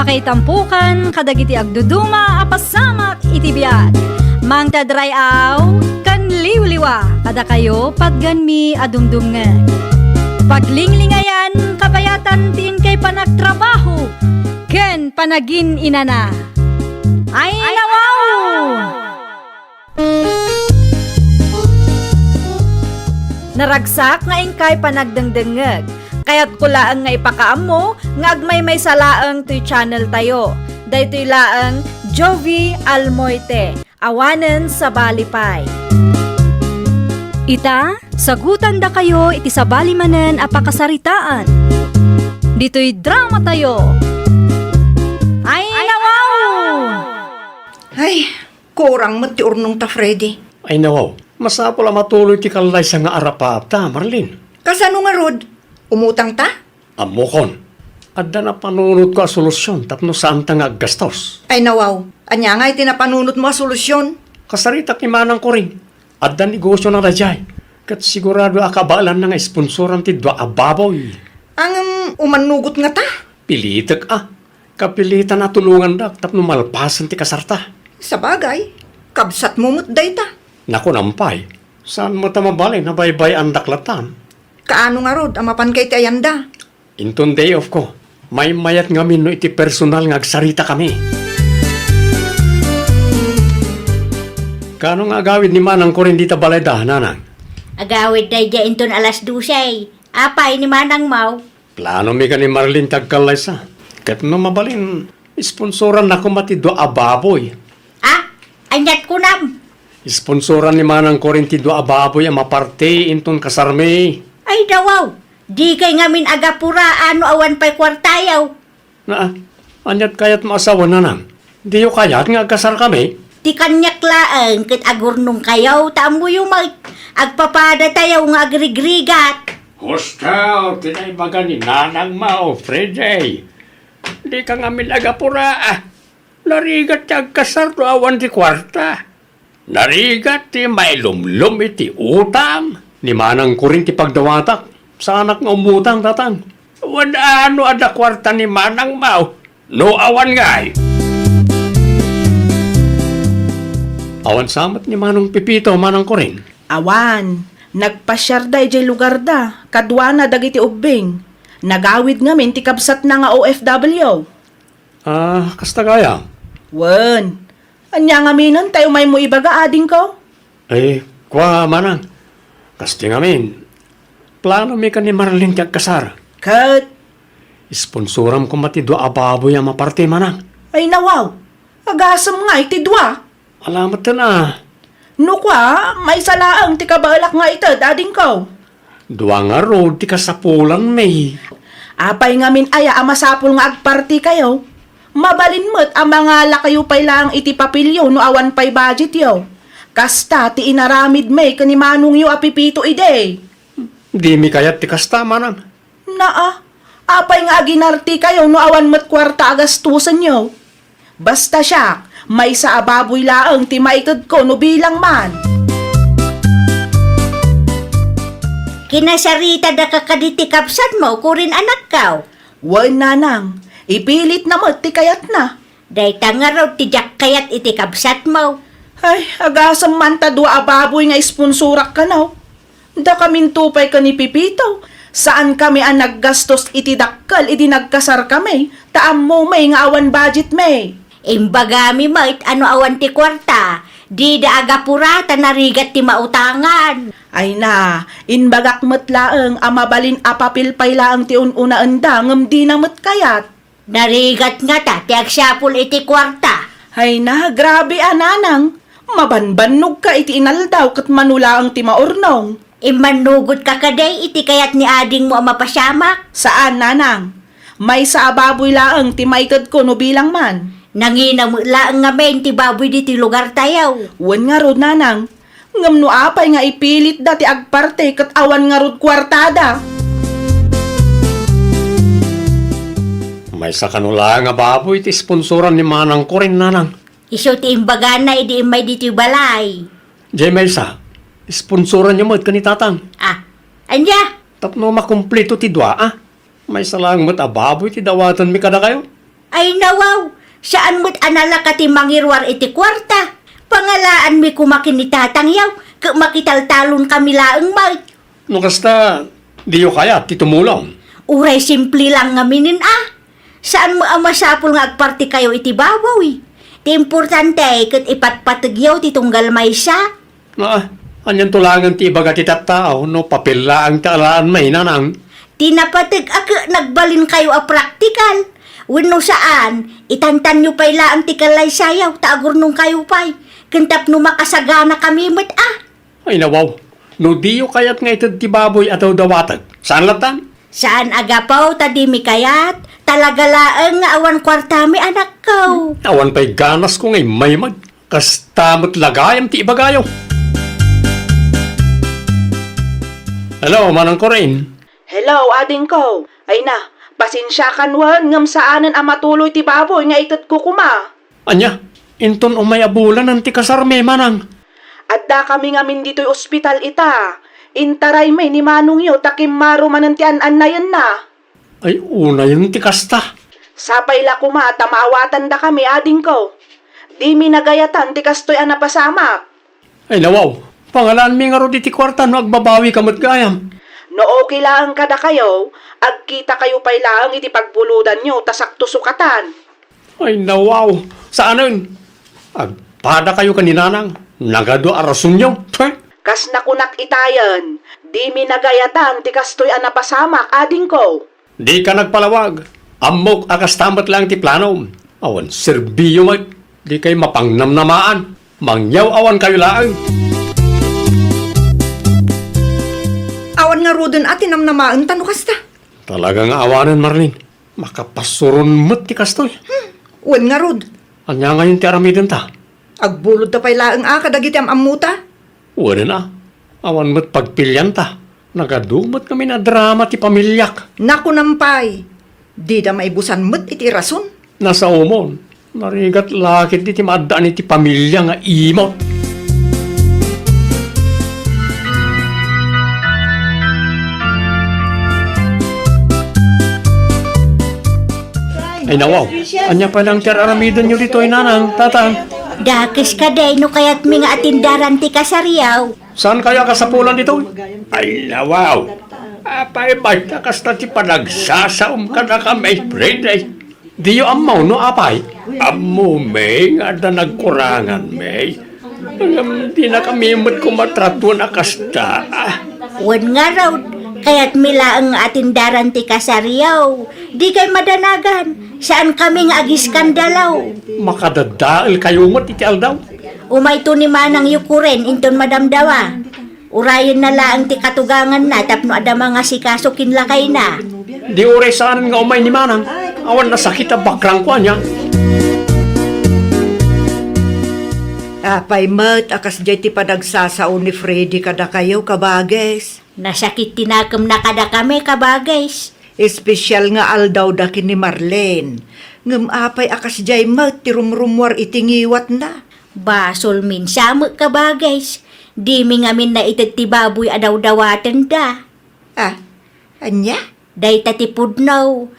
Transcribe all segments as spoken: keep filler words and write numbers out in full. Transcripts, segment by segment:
Maitampukan kadagiti agduduma a pasamak iti biag. Mangted ray-aw ken liwliwa kadakayo patgenmi a dumdumngeg. Paglinglingayan, kabayatan ti inkay panagtrabaho ken panagin-inana. Ay, nawaw! Naragsak nga inkay panagdengdengngeg. Kayatko laeng nga ipakaammo nga agmaymaysa laeng toy channel tayo. Daytoy laeng Jovie Almoite, awanen sabali pay. Ita, sagutandakayo iti sabali manen a pakasaritaan. Ditoy drama tayo. Ay, nawaw! Ay, kurang met ti urnongta, Freddy. Ay, nawaw. Masapul a matuloy ti kallaysa nga arapaapta, Marlene. Kasano ngarud? Umutangta? Ammokon. Adda napanunotko a solusyon tapno saanta nga aggastos. Ay, nawaw. Ania ngay ti napanunotmo a solusyon? Kasaritak ni Manang Corin. Adda negosiona daydiay. Ket sigurado a kabaelanna nga isponsoran ti dua a baboy. Ngem, umannugot ngata? Pilitek a. Kapilitan a tulongandak tapno malpasen ti kasarta. Sabagay, kabsatmo met dayta. Naku, nampay. Saan met a mabalin a baybay-andak latan? Kaano ngarud a mapanka iti ayanda? Inton day off ko, maymayat ngamin no iti personal nga agsaritakami. Kaano nga agawid ni Manang Corin dita balayda, Nanang? Agawid daydiay inton alas dose. Apay ni Manang Mau? Planomi ken ni Marlene ti agkallaysa. Ket no mabalin, isponsoranna koma ti dua a baboy. Ah? Aniat kunam? Isponsoran ni Manang Corin ti dua a baboy a maparti inton kasarmi. Ay, nawaw! Dikay ngamin agapura no awan pay kuartayo. Naa, aniat kayatmo a sawen, Nanang? Diyo kayat nga agkasarkami? Ti kaniak laeng ket agurnongkayo ta ammoyo met, agpapadatayo nga agrigrigat. Husto ti naibaga ni Nanang Mau, Freddy. Dika ngamin agapura, ah. Narigat ti agkasar no awan ti kuarta. Narigat ti mailumlom iti utang. Ni Manang Corin ti pagdawatak. Saanak nga umutang, Tatang. Wen ano adda kuarta ni Manang Mau no awan ngay? Awan sa met ni Manong Pepito, Manang Corin? Awan. Nagpasiarda idiay lugarda, kaduana dagiti ubbing. Nagawid ngamin ti kabsatna nga O F W. Ah, kasta gayam? Wen. Ania ngamin tayo maymo ibaga, adingko? Eh, kua, Manang. Kasta ngamin, planomi ken ni Marlene ti agkasar. Ket? Isponsoram koma ti dua a baboy a maparti, Manang. Ay, nawaw. Agasem ngay ti dua. Ala metten a. No kua, maysa laeng ti kabaelak nga ited, adingko. Dua ngarud ti kasapulanmi. Apay ngamin aya a masapul nga agpartikayo? Mabalin met a mangalakayo pay laeng iti papelyo no awan pay budgetyo. Kasta ti inaramidmi ken ni manongyo a Pepito idi. Dimi kayat ti kasta, Manang. Naa, apay nga aginartikayo no awan met kuarta a gastosenyo? Basta siak, maysa a baboy laeng ti maitedko no bilang man. Kinasaritadaka kadi ti kabsatmo, Corin, anakko? Wen, Nanang, ipilitna met ti kayatna. Dayta ngarud ti diak kayat iti kabsatmo. Ay, agasem man ta dua a baboy nga isponsorak kano. Dakaminto pay ken ni Pepito, saankami a naggastos iti dakkel idi nagkasarkami, ta ammomi nga awan budgetmi. Imbagami met a no awan ti kuarta, dida agapura ta narigat ti mautangan. Ay na, imbagak met laeng a mabalin a papel pay laeng ti un-unaenda ngem dina met kayat. Narigat ngata ti agsapul iti kuarta. Ay na, grabe a, Nanang. Mabanbannogka iti inaldaw ket mano laeng ti maurnong. Immannugotka kadi iti kayat ni adingmo a mapasamak? Saan, Nanang. Maysa a baboy laeng ti maitedko no bilang man. Nangina met laeng ngamin ti baboy ditoy lugartayo. Wen ngarud, Nanang. Ngem no apay nga ipilitda ti agparti ket awan ngarud kuartada? Maysa kano laeng a baboy ti isponsoran ni Manang Corin, Nanang. Isu ti imbagana idi immay ditoy balay. Diay maysa, isponsoranyo met ken ni Tatang. Ah, ania? Tapno makumpleto ti dua, a. Maysa laeng met a baboy ti dawatenmi kadakayo. Ay nawaw, saan met a nalaka ti mangiruar iti kuarta. Pangalaanmi koma ken ni tatangyaw, ket makitaltalon kami laeng met. No kasta, diyo kayat ti tumulong? Uray simple lang ngaminen a. Saan met a masapul nga agpartikayo iti baboy. Ti importante ket ipatpategyo ti tunggal maysa. Ah, anian to laengen ti ibaga ti tattao no papel laeng ti alaanmi, nanang? Ti napateg a ket nagbalinkayo a praktikal. Wenno saan, itantanyo pay laeng ti kallaysayaw ta agurnongkayo pay. Ken tapno makasagana kami met a. Ay nawaw, no diyo kayat nga ited ti baboy a dawdawateg, saan lattan? Saan a gapu ta dimi kayat, talaga laeng nga awan kuartami, anakko. Awan pay ganasko nga immaymayat. Kasta met la gayam ti ibagayo. Hello, Manang Corinne. Hello, adingko. Ay na, pasensiakan wen ngem saanen a matuloy ti baboy nga itedko koma. Ania, inton umay a bulanen ti kasarmi, manang? Addakami ngamin ditoy ospital ita. Intaraymi ni manongyo ta kimmaro manen ti an-annayenna. Ay, unayen ti kasta. Sapay la koma ta maawatandakami, adingko. Dimi nagayatan ti kastoy a napasamak. Ay, nawaw, pangalaanmi ngarud iti kuarta no agbabawika met gayam. No okay laeng kadakayo, agkitakayo pay laeng iti pagbulodanyo ta sakto sukatan. Ay, nawaw, saanen. Agpadakayo ken ni nanang, nagadu a rasonyo. Heh? Kas nakunak itayen, dimi nagayatan ti kastoy a napasamak, adingko. Dika nagpalawag. Ammok a kasta met laeng ti planom. Awan serbiyo met. Dikay mapangnamnamaan. Mangyaw-awankayo laeng. Awan ngaruden a ti namnamaenta no kasta. Talaga nga awanen, Marlene. Makapasuron met ti kastoy. Hmm, wen ngarud. Ania ngayon ti aramidenta? Agbulodta pay laeng a kadagiti am-ammota. Wen a, awan met pagpilianta. Nagadu met ngamin a drama ti pamiliak. Nakunam pay, dida maibusan met iti rason. Nasaomon, narigat la ketdi ti maaddaan iti pamilia nga imot. Ay, nawaw. Ania pay lang ti ar-aramidenyo ditoy, nanang, tatang? Dakes kadi no kayatmi nga atendaran ti kasariaw. Saan kayo a kasapulan ditoy? Ay, nawaw. Apay, basta kasta ti panagsasaom kadakami, Freddy. Diyo ammo no apay? Ammomi nga adda nagkuranganmi. Ngem dinakami met koma tratuan a kasta. Wen ngarud, kayatmi laeng nga atendaran ti kasariaw. Dikay madanagan. Saankami nga agiskandalo. Makadadaelkayo met iti aldaw. Umayto ni manangyo Corinne inton madamdawa. Urayenna laeng ti katuganganna tapno adda mangasikaso ken lakayna. Di uray saanen nga umay ni manang, awan nasakit a bakrangko ania. Apay met a kasdiay ti panagsasao ni Freddy kadakayo, kabages? Nasakit ti nakemna kadakami, kabages. Espesial nga aldawda ken ni Marlene. Ngem apay a kasdiay met ti rumrummuar iti ngiwatna? Basol minsa met, kabages. Dimi ngamin naited ti baboy a dawdawatenda. Ah, ania? Dayta ti pudno.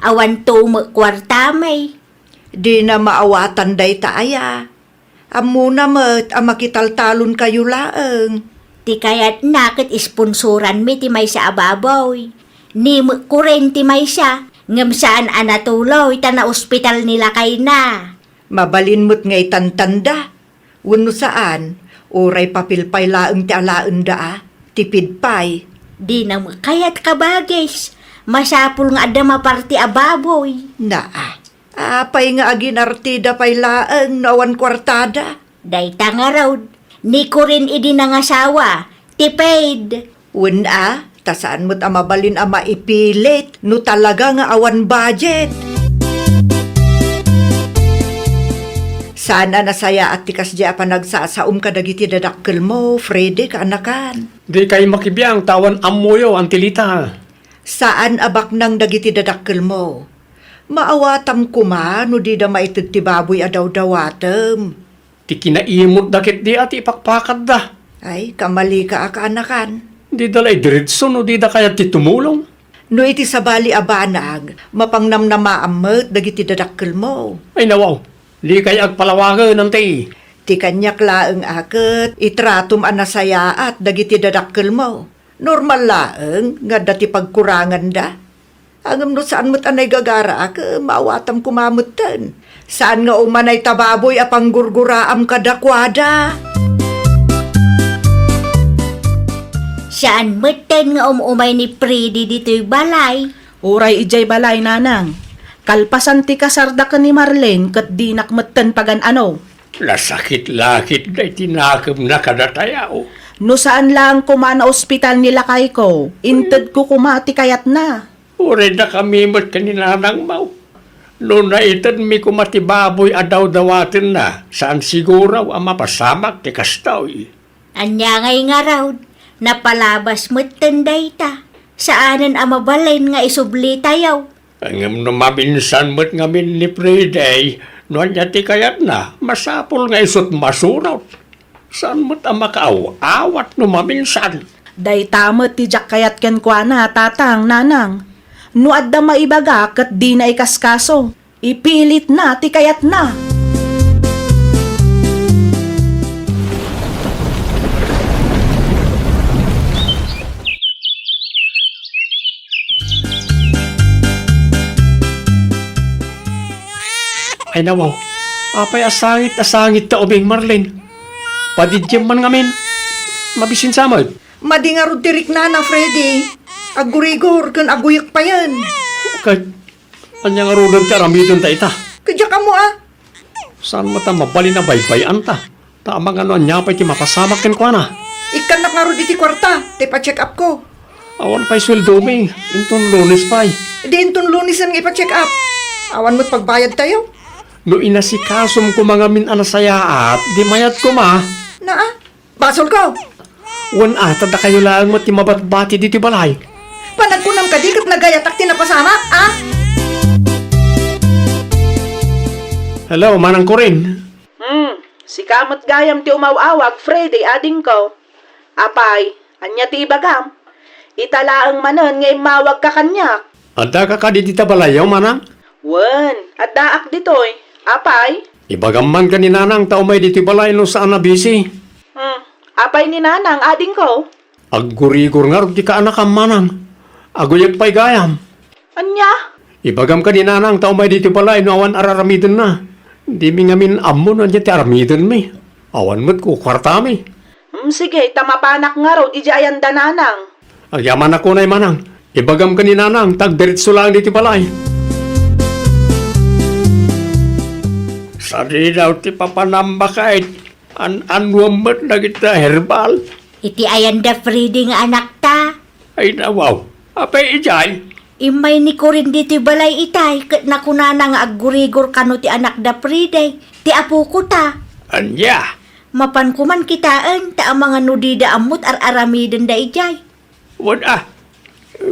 Awan to met kuartami. Dina maawatan dayta aya. Ammona met a makitaltalonkayo laeng. Ti kayatna ket isponsoranmi ti maysa a baboy. Ni met Corinne ti maysa, ngem saan a natuloy ta naospital ni lakayna. Mabalin met nga itantanda. Wenno saan, uray papel pay laeng ti alaenda a, tipid pay. Dina met kayat, kabages. Masapul nga adda maparti a baboy. Naa. Apay nga aginartida pay laeng no awan kuartada? Dayta ngarud, ni Corinne idi nangasawa, tipid. Wen a, ta saan met a mabalin a maipilit no talaga nga awan budget. Saan a nasayaat ti kasdiay a panagsasaom kadagiti dadakkelmo, Freddy, kaanakan? Dikay makibiang ta awan ammoyo, Antilita. Saan a baknang dagiti dadakkelmo. Maawatam koma no dida maited ti baboy a dawdawatem. Ti kinaimotda ketdi a ti ipakpakatda. Ay, kamalika a kaanakan. Dida la idiretso no dida kayat ti tumulong. No iti sabali a banag, mapangnamnamaam met dagiti dadakkelmo. Ay, nawaw, dikay agpalawagen, anti. Ti kaniak laeng a ket itratom a nasayaat dagiti dadakkelmo. Normal laeng nga adda ti pagkuranganda. Ngem no saan met a naigagaraak, maawatam koma metten. Saan nga umanay ta baboy a panggurguraam kadakuada. Saan metten nga um-umay ni Freddy ditoy balay. Uray idiay balay, nanang. Kalpasan ti kasarda ken ni Marlene ket dinak metten pagan-ano. Nasakit la ketdi ti nakemna kadatayo. No saan laeng koma a naospital ni lakayko, intedko koma ti kayatna. Uray dakami met ken ni nanangmo. No naitedmi koma ti baboy a dawdawatenna, saan siguro a mapasamak ti kastoy. Ania ngay ngarud, napalabas metten dayta. Saanen a mabalin nga isublitayo. Ngem no maminsan met ngamin ni Freddy, no ania ti kayatna, masapul nga isut' masurot. Saan met a makaaw-awat no maminsan? Dayta met ti diak kayat kenkuana, tatang, nanang. No adda maibaga ket dina ikaskaso, ipilitna ti kayatna. Ay, nawaw. Apay a sangit a sangit ta ubing, Marlene? Padiddiem man ngamin. Mabisinsa met. Madi ngarud ti riknana, Freddy. Aggurigor ken aguyek payen. Ket ania ngaruden ti aramiden dayta? Ket diak ammo a. Saan met a mabalin a baybay-anta? Ta amangan no ania pay ti mapasamak kenkuana. Ikkannak ngarud iti kuarta, ta ipa-check up ko. Awan pay sueldomi, inton Lunes pay. Di inton Lunesen nga ipa-check up. Awan met pagbayadtayo. No inasikasom koma ngamin a nasayaat, di mayat koma. Naa, basolko. Wen a, ta dakayo laeng met ti mabatbati ditoy balay. Panagkunam kadi ket nagayatak ti napasamak, a? Hello, Manang Corin. Hmm, sika met gayam ti umaw-awag, Freddy, adingko. Apay, ania ti ibagam? Ita laeng manen nga immawagka kaniak. Addaka kadi dita balayyo, Manang? Wen, addaak ditoy. Apay? Ibagam man ken ni Nanang ta umay ditoy balay no saan a busy. Hmm, apay ni Nanang, adingko? Aggurigor ngarud ti kaanakam, Manang. Aguyek pay gayam. Ania? Ibagam ken ni Nanang ta umay ditoy balay no awan ar-aramidenna. Dimi ngamin ammo no ania ti aramidenmi. Awan met kukuartami. Hmm, sige, ta mapanak ngarud idiay ayan da Nanang. Agyamanak unay, Manang. Ibagam ken ni Nanang ta agdiretso laeng ditoy balay. Sadi daw ti papanam baket. An-anuam met dagiti herbal. Iti ayan da Freddy nga anakta. Ay, nawaw. Apay idiay? Immay ni Corin ditoy balay itay, ket nakunana nga aggurigor kano ti anak da Freddy, ti apoko ta. Ania? Mapan koman kitaen, ta amangan no dida ammot ar-aramiden da idiay. Wen a,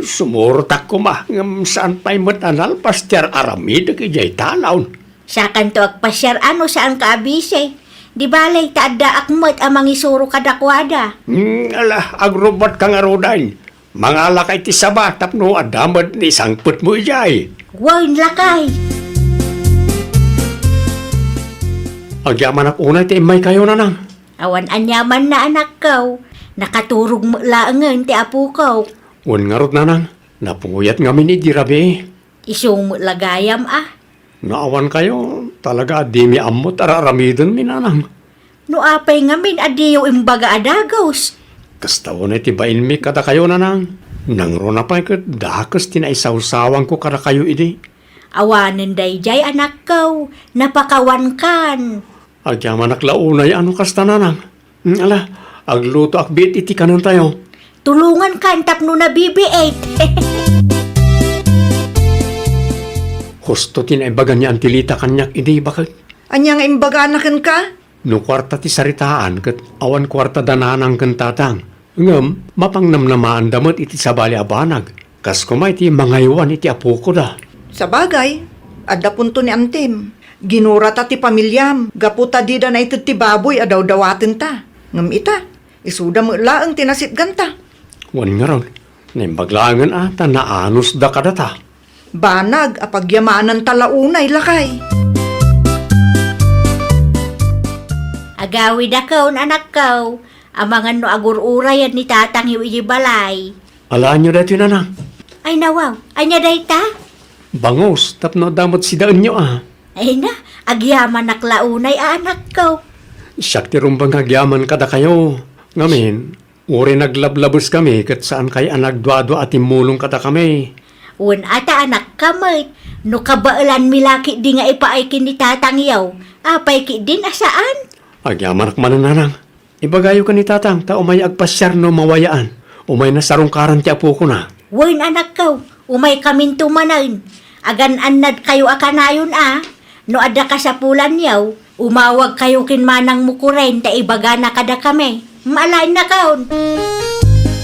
sumurotak koma, ngem saan pay met a nalpas ti ar-aramidek idiay talon. Sakanto agpasiar a no saanka a busy. Di bale, ta addaak met a mangisuro kadakuada. Hmm, ala, agrubbuatka ngaruden. Mangalaka iti saba tapno adda met ni sangpetmo idiay. Wen, lakay. Agyamanak unay ti immaykayo, Nanang. Awan aniamanna, anakko. Nakaturog met laengen ti apoko. Wen ngarud, Nanang, napuyat ngamin idi rabii. Isu met la gayam a. No awankayo, talaga a dimi ammo ti ar-aramidenmi, Nanang. No apay ngamin a diyo imbaga a dagus? Kasta unay ti bainmi kadakayo, Nanang. Nangruna pay ket dakes ti naisawsawanko kadakayo idi. Awanen daydiay, anakko. Napakawankan. Agyamanak la unay a no kasta, Nanang. Hmm, ala, aglutoak biit iti kanentayo. Tulongankan tapno nabibiit. Husto ti naibaga ni Antilita kaniak idi, baket. Ania nga imbagana kenka? No kuarta ti saritaan, ket awan kuarta da Nanang ken Tatang. Ngem, mapangnamnamaanda met iti sabali a banag. Kas koma iti mangaywan iti apokoda. Sabagay, adda punto ni Antim. Ginurata ti pamiliam gapu ta dida naited ti baboy a dawdawatenta. Ngem ita, isuda met laeng ti nasitganta. Wen ngarud, Naimbag laengen a ta naanusda kadata. Banag a pagyamananta la unay, lakay. Agawidakon, anakko, amangan no agur-urayen ni tatangyo idiay balay. Alaenyo daytoy, nanang? Ay, nawaw, ania dayta? Bangus, tapno adda met sidaenyo a. Ay na, agyamanak la unay a, anakko. Siak ti rumbeng nga agyaman kadakayo. Ngamin, uray naglablabeskami ket saankay a nagduadua a timmulong kadakami. Wen a ta, anakko met, no kabaelanmi la ketdi nga ipaay ken ni tatangyo, apay ketdin a saan? Agyamanak manen, nanang. Ibagayo ken ni tatang ta umay agpasiar no mawayaan. Umay nasarungkaran ti apokona. Wen, anakko, umaykaminto manen. Agan-annadkayo a kanayon a. No adda kasapulanyo, umawagkayo ken manang Mukuren ta ibagana kadakami. Maalaennakon.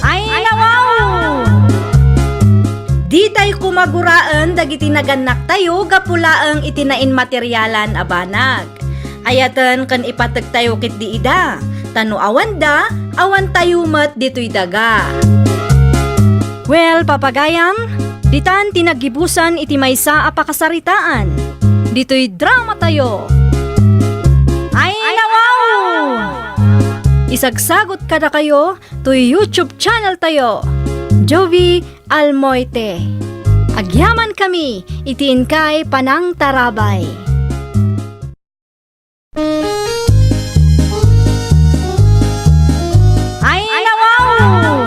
Ay, nawaw! Ditay koma guraen dagiti nagannaktayo gapu laeng iti nainmaterialan a banag. Ayaten ken ipategtayo ketdi ida, ta no awanda, awantayo met ditoy daga. Well, papagayam, ditan ti naggibusan iti maysa a pakasaritaan. Ditoy dramatayo. Ay, nawaw! Isagsagot kadakayo toy YouTube channeltayo, Jovi Almoite. Agyamankami iti inkay panangtarabay. Ay, nawaw!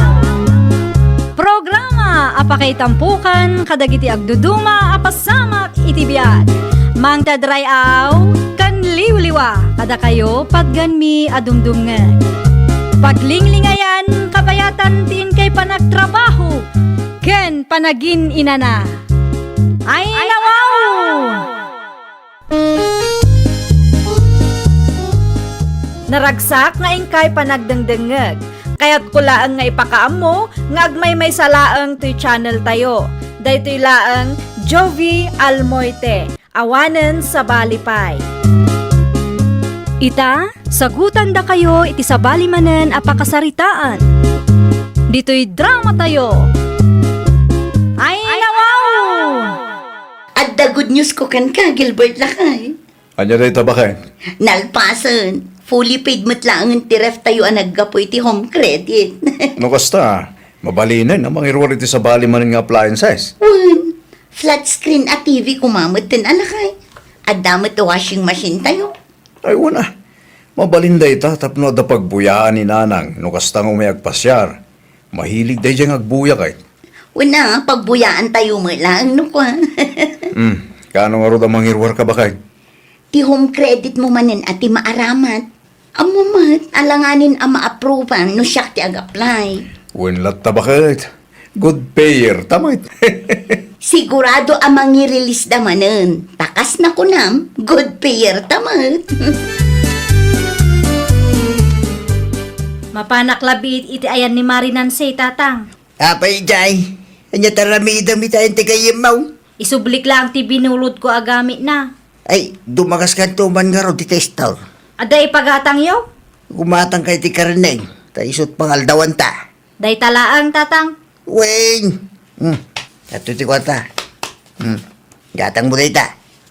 Programa a pakaitampokan kadagiti agduduma a pasamak iti biag. Mangted ray-aw ken liwliwa kadakayo patgenmi a dumdumngeg. Paglinglingayan, kabayatan ti inkay panagtrabaho ken panagin-inana. Ay, nawaw! Naragsak nga inkay panagdengdengngeg. Kayatko laeng nga ipakaammo nga agmaymaysa laeng toy channeltayo. Daytoy laeng Jovi Almoite, awanen sabali pay. Ita, sagutandakayo iti sabali manen a pakasaritaan. Ditoy dramatayo. Ay, nawaw! Adda good news ko kenka, Gilbert lakay. Ania dayta baket? Nalpasen. Fully paid met laengen ti ref tayo a naggapu iti Home Credit. No kasta, mabalinen a mangiruar iti sabali manen nga appliances. Wen, flat screen a T V koma metten a lakay. Adda met washing machine tayo. Ay, wen a. Mabalin dayta tapno adda pagbuyaan ni Nanang no kasta nga umay agpasiar. Mahilig daydiay nga agbuya ket. Wen a, pagbuyaan tayo met laeng no kua. Hmm, kaano ngarud a mangiruarka, baket? Ti Home Credit mo manen a ti maaramat. Ammo met, alanganin a ma-approvean no siak ti ag-apply. Wen latta, baket. Good payer ta met. Sigurado a mangi-release da manen. Ta kas nakunam, good payer ta met. Mapanak labi iti ayan ni Mari Nancy, Tatang. Apay, Jay? Ania ti aramidem iti ayan ti gayyemmo? Isublik laeng ti binulodko a gamitna. Ay, dumagaskanto man ngarud iti store. Adda ipagatangyo? Gumatangka iti karneng, ta isut' pangaldawanta. Dayta laeng, Tatang. Wen! Hmm. Adtoy ti kuarta. Hmm. Gatangmo dayta.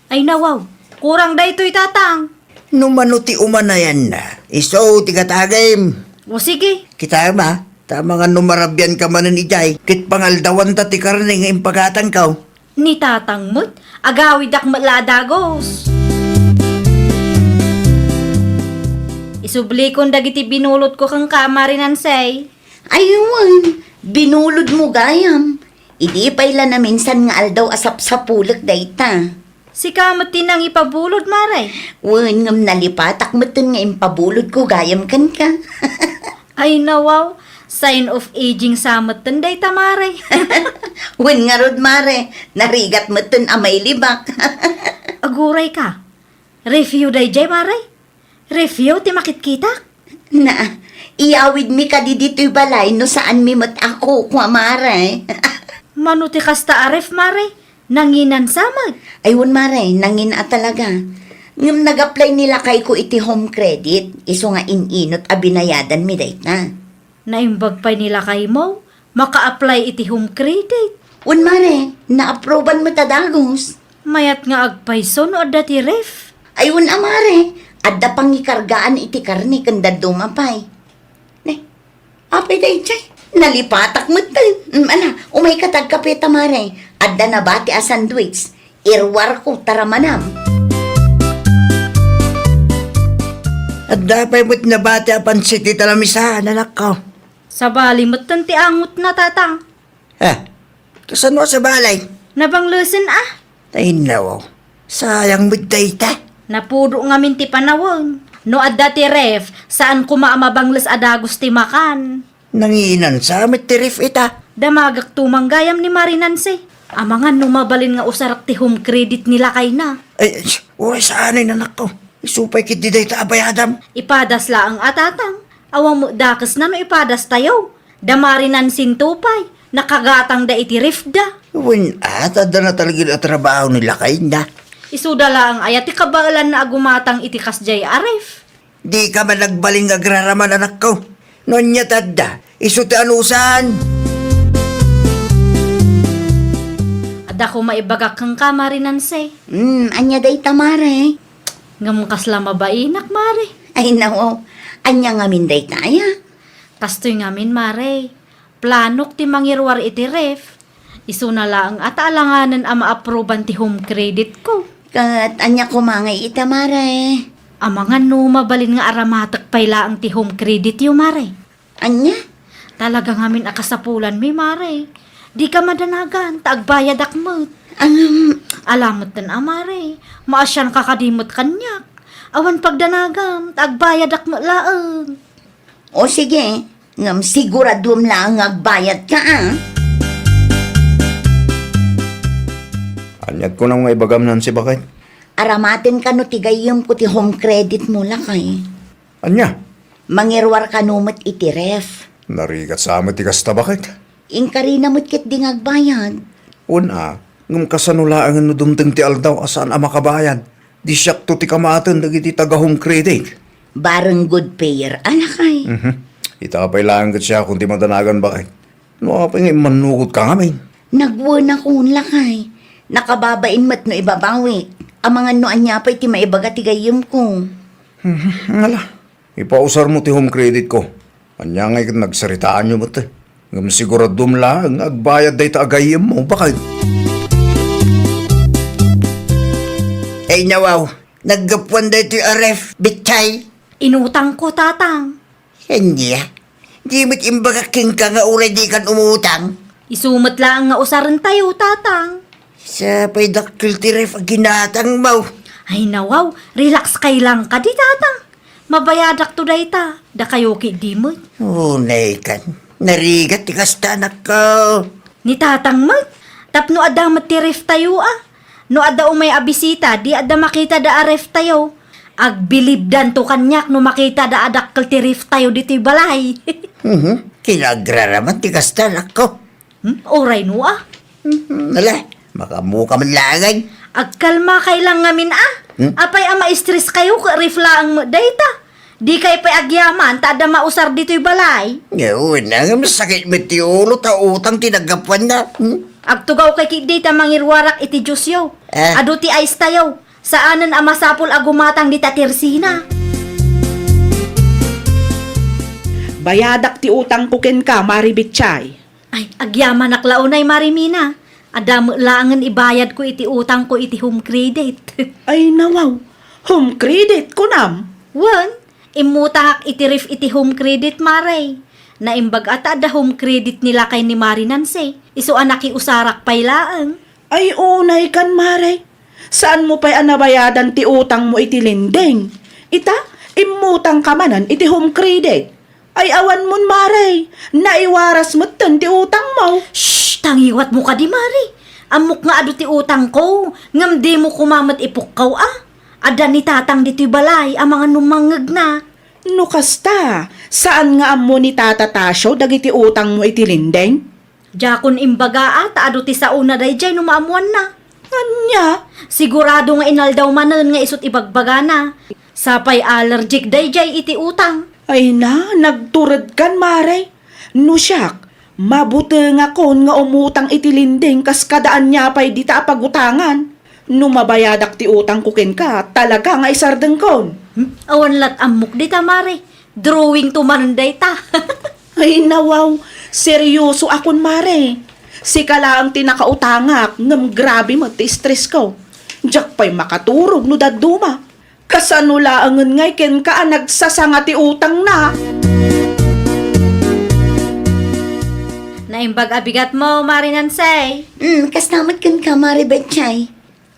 Ay, nawaw. Kurang daytoy, Tatang. No mano ti umanayanna, isu ti gatagem. O, sige. Kitaem a, ta amangan no marabianka manen idiay, ket pangaldawanta ti karne nga impagatangko. Ni Tatang met, agawidak met la a dagus. Isublikon dagiti binulodko kenka, Mari Nancy. Ay wen, binulodmo gayam. Idi pay la naminsan nga aldaw a sapsapulek dayta. Sika met ti nangipabulod, Mare. Wen, ngem nalipatak metten nga impabulodko gayam kenka. Ay, nawaw, sign of aging sa metten dayta, Mare. Wen ngarud, Mare, narigat metten a mailibak. Aguray ka. Review dayjay, Mare. Review ti makitkitak? Na, iyawidmi kadi ditoy balay no saanmi met a kukua, Mare. Mano ti kasta a ref, Mare? Nanginan sa met? Ay, wen, Mare, nangin a talaga. Ngem nag-apply ni lakayko iti Home Credit, isu nga in-inut a binayadanmi dayta. Naimbag pay ni lakaymo, Maka-apply iti home credit. Wen, mare, na-approvean met a dagus. Mayat nga agpayso no adda ti ref. Ay, wen a, mare, adda pangikargaan iti karne ken dadduma pay. Ne, apay daydiay? Nalipatak met. Mm, ala, umayka ta agkape ta, mare. Adda nabati a sandwich. Iruarko, tara manam. Adda pay met nabati a pansit ita lamisa, anakko. Sabali metten ti angotna, tatang. Ha? Kasano a sabali? Nabanglesen a. Ay, nawaw. Sayang met dayta. Napudo ngamin ti panawen. No adda ti ref, saan koma a mabangles a dagus ti makan. Nanginansa met ti ref ita. Damagek tumang gayam ni Mari Nancy. Amangan no mabalin nga usarek ti home credit ni lakayna. Ay, sh-, uray saan ay, anakko. Isu pay ketdi dayta a bayadam. Ipadas laeng a, tatang. Awan met dakesna no ipadas tayo. Da Mari Nancy-nto pay, nakagatangda iti ref da. Wen, a, ta adda na talged a trabaho ni lakayna. Isuda laeng aya ti kabaelanna a gumatang iti kasdiay a ref? Dika man agbalin nga agraraman, anakko. No ania ti adda, isu ti anusan. Adda koma ibagak kenka, Mari Nancy. Hmm, ania dayta, mare? Ngem kasla mabainak, mare. Ay, nawaw. Ania ngamin dayta aya? Kastoy ngamin, mare. Planok ti mangiruar iti ref. Isuna laeng a ta alanganen a ma-approvean ti home credit ko. Ket ania koma ngay ita, mare? Amangan no mabalin nga aramatek pay laeng ti home credit yo, mare. Ania? Talaga ngamin a kasapulanmi, mare. Dika madanagan, ta agbayadak met. Ngem, ala metten a, mare. Maasianka kadi met kaniak. Awan pagdanagam, ta agbayadak met laeng. O sige, ngem siguraduem laeng nga agbayadka, a. Aniat kunam nga ibagam, Nancy, baket? Aramaten kano ti gayyemko ti home credit mo, lakay? Ania? Mangiruar kano met iti ref. Narigat sa met ti kasta, baket? Inkarina met ketdi nga agbayad. Wen a, ngem kasano laengen no dumteng ti aldaw a saan a makabayad? Di siakto ti kamaten dagiti taga-home credit. Bareng good payer a, lakay. Mhm. Ita pay laeng ket siakon ti madanagan, baket. No apay nga immannukotka ngamin? Nagwenakon, lakay. Nakababain met no ibabawik. Amangan no ania pay ti maibaga ti gayyemko. Mhm. Ngala. Ipausarmo ti home credit ko. Ania ngay ket nagsaritaanyo met, eh. Ngem siguraduem laeng nga agbayad dayta a gayyemmo, baket. Ay, nawaw, naggapuan daytoy a ref, bitchay. Inutangko, tatang. Ania? Di met imbagak kenka nga uray dikan umutang? Isu met laeng nga usarentayo, tatang. Sa pay dakkel ti ref a ginatangmo. Ay, nawaw, relax kay lang kadi, tatang. Mabayadakto dayta, dakayo ketdi met. Unay kan, narigat ti kasta, anakko. Ni tatang met, tapno adda met ti ref tayo, a. No adda umay a bisita, di adda makitada a ref tayo. Agbilibdanto kaniak no makitada a dakkel ti ref tayo ditoy balay. Mhm. Kinagraraman ti kasta, anakko. Hmm? Uray no, a. Hmm, ala, makaammoka man laeng. Agkalmakay lang ngamin, a. Hmm? Apay a ma-stress kayo, ket ref laeng met dayta. Dikay pay agyaman, ta adda mausar ditoy balay. Nga, wen a, nga masakit met ti ulo, ta utang ti naggapuanna. Hmm? Agtugawkay ketdi ta mangiruarak iti juice yo. Ah. Adu ti ice tayo. Saanen a masapul a gumatang dita tersina. Bayadak ti utangko kenka, Mari Bitchay. Ay, agyamanak la unay, Mari Mina. Adda met laengen ibayadko iti utangko iti home credit. Ay, nawaw. Home credit, kunam? Wen, immutangak iti ref iti home credit, Mare. Naimbag a ta adda home credit ni lakay ni Mari Nancy. Isu a nakiusarak pay laeng. Ay, unay kan, Mare. Saanmo pay a nabayadan ti utangmo iti lending? Ita, immutangka manen iti home credit. Ay, awanmon, Mare. Naiwaras metten ti utangmo. Shh! Tangiwatmo kadi, Mare. Ammok nga adu ti utangko, ngem dimo koma met ipukkaw a. Adda ni Tatang ditoy balay, amangan no mangngegna. No kasta, saan nga ammo ni Tata Tasio dagiti utangmo iti lending? Diakon imbaga a ta adu ti saona daydiay no maammoanna. Ania? Sigurado nga inaldaw manen nga isut' ibagbagana. Sapay allergic daydiay iti utang. Ay na, nagturedkan, Mare. No siak, Mabutengakon nga umutang iti lending kas kada ania pay dita a pagutangan. No mabayadak ti utangko kenka, talaga nga isardengkon. Hmm? Awan lat ammok dita, Mare. Drawing to manen dayta. Ay, nawaw. Seryoso akon, Mare. Sika laeng ti nakautangak, ngem grabe met ti stress ko. Diak pay makaturog no dadduma. Kasano laengen ngay kenka a nagsasanga ti utangna? Naimbag a bigat mo, Mare Nancy. Hmm, kasta met kenka, Mare Betchay.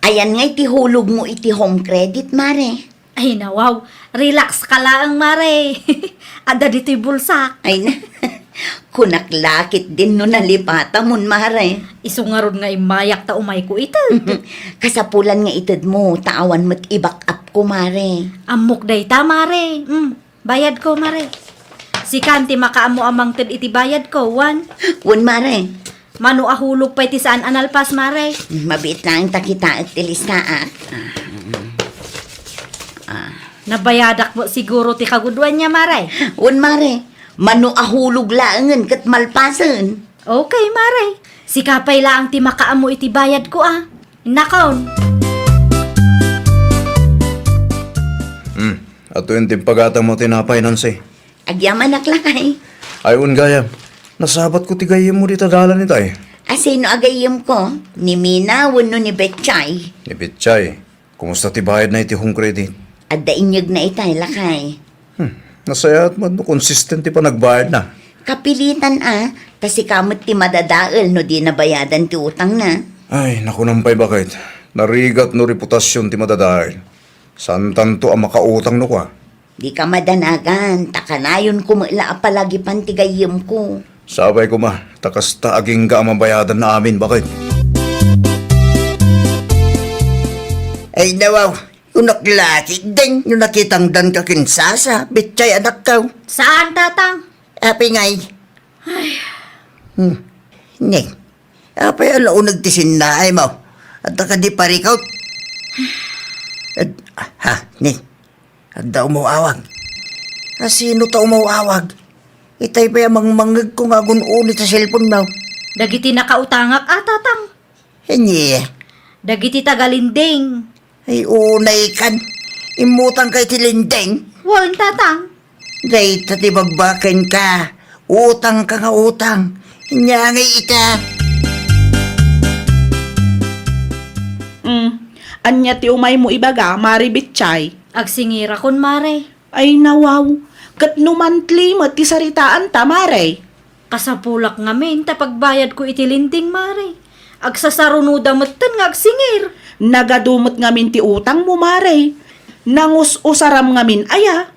Ayan ngay ti hulog mo iti home credit, Mare. Ay, nawaw. Relax ka laeng, Mare. Adda ditoy bulsak. Ay na. Kunak la ketdin no nalipatamon, Mare. Isu ngarud nga immayak ta umayko ita. Kasapulan nga itedmo, ta awan met i-back up ko, Mare. Ammok dayta, Mare. Mm, bayad ko, Mare. Sikan ti makaammo a mangted iti bayad ko, wan? Wen, Mare. Mano a hulog pay ti saan a nalpas, Mare? Mabiit laeng ta kitaek ti listaak. Ah, mm. Ah. Nabayadak mo siguro ti kagudoan niya, Mare? Wen, Mare. Mano a hulog laengen ket malpasen. Okay, Mare. Sika pay laeng ti makaammo iti bayad ko, ah. Nakon. Hmm. Atoyen ti impagatang mo tinapay, Nancy. Agyamanak lakay. Ay, wen gayam. Nasabat ko ti gayyem mo dita dalan itay. A sino a gayyem ko? Ni Mina wenno ni Betchay? Ni Betchay. Kumusta ti bayad na iti home credit? Adda inyeg na itay, lakay. Hmm. Nasayaat man no consistent ti panagbayad na. Kapilitan a, ta sika met ti madadael no di nabayadan ti utang na. Ay, nakunam pay baket. Narigat no reputasion ti madadael. Saan tanto a makautang no kua? Dika madanagan, ta kanayon ko met la a palagipan ti gayyem ko. Sapay koma, ta kasta agingga a mabayadan na amin, baket. Ay, nawaw, kunak la ketdin, no nakitangdan ka ken Sasa, Betchay anakkaw. Saan, Tatang? Apay ngay. Ay. Hmm. Ning, apay a nauneg ti sinnaay mo? Adda kadi parikot? Ad-, ha, Ning? Adda umaw-awag. A sino ta umaw-awag? Itay pay a mangmangngegko nga agun-uli ta cellphone mo. Dagiti nakautangak a, Tatang. Ania? Dagiti taga-lending. Ay, unay kan. Immutang ka iti lending? Wen, Tatang. Dayta ti babbaken ka. Utang ka nga utang. Ania ngay ita? Mm. Ania ti umay mo ibaga, Mare Betchay? Agsingirakon, Mare. Ay, nawaw. Ket no monthly met ti saritaan ta, Mare? Kasapulak ngamin ta pagbayad ko iti lending, Mare. Agsasarunoda metten nga agsingir. Nagadu met ngamin ti utang mo, Mare. Nangus-usaram ngamin aya.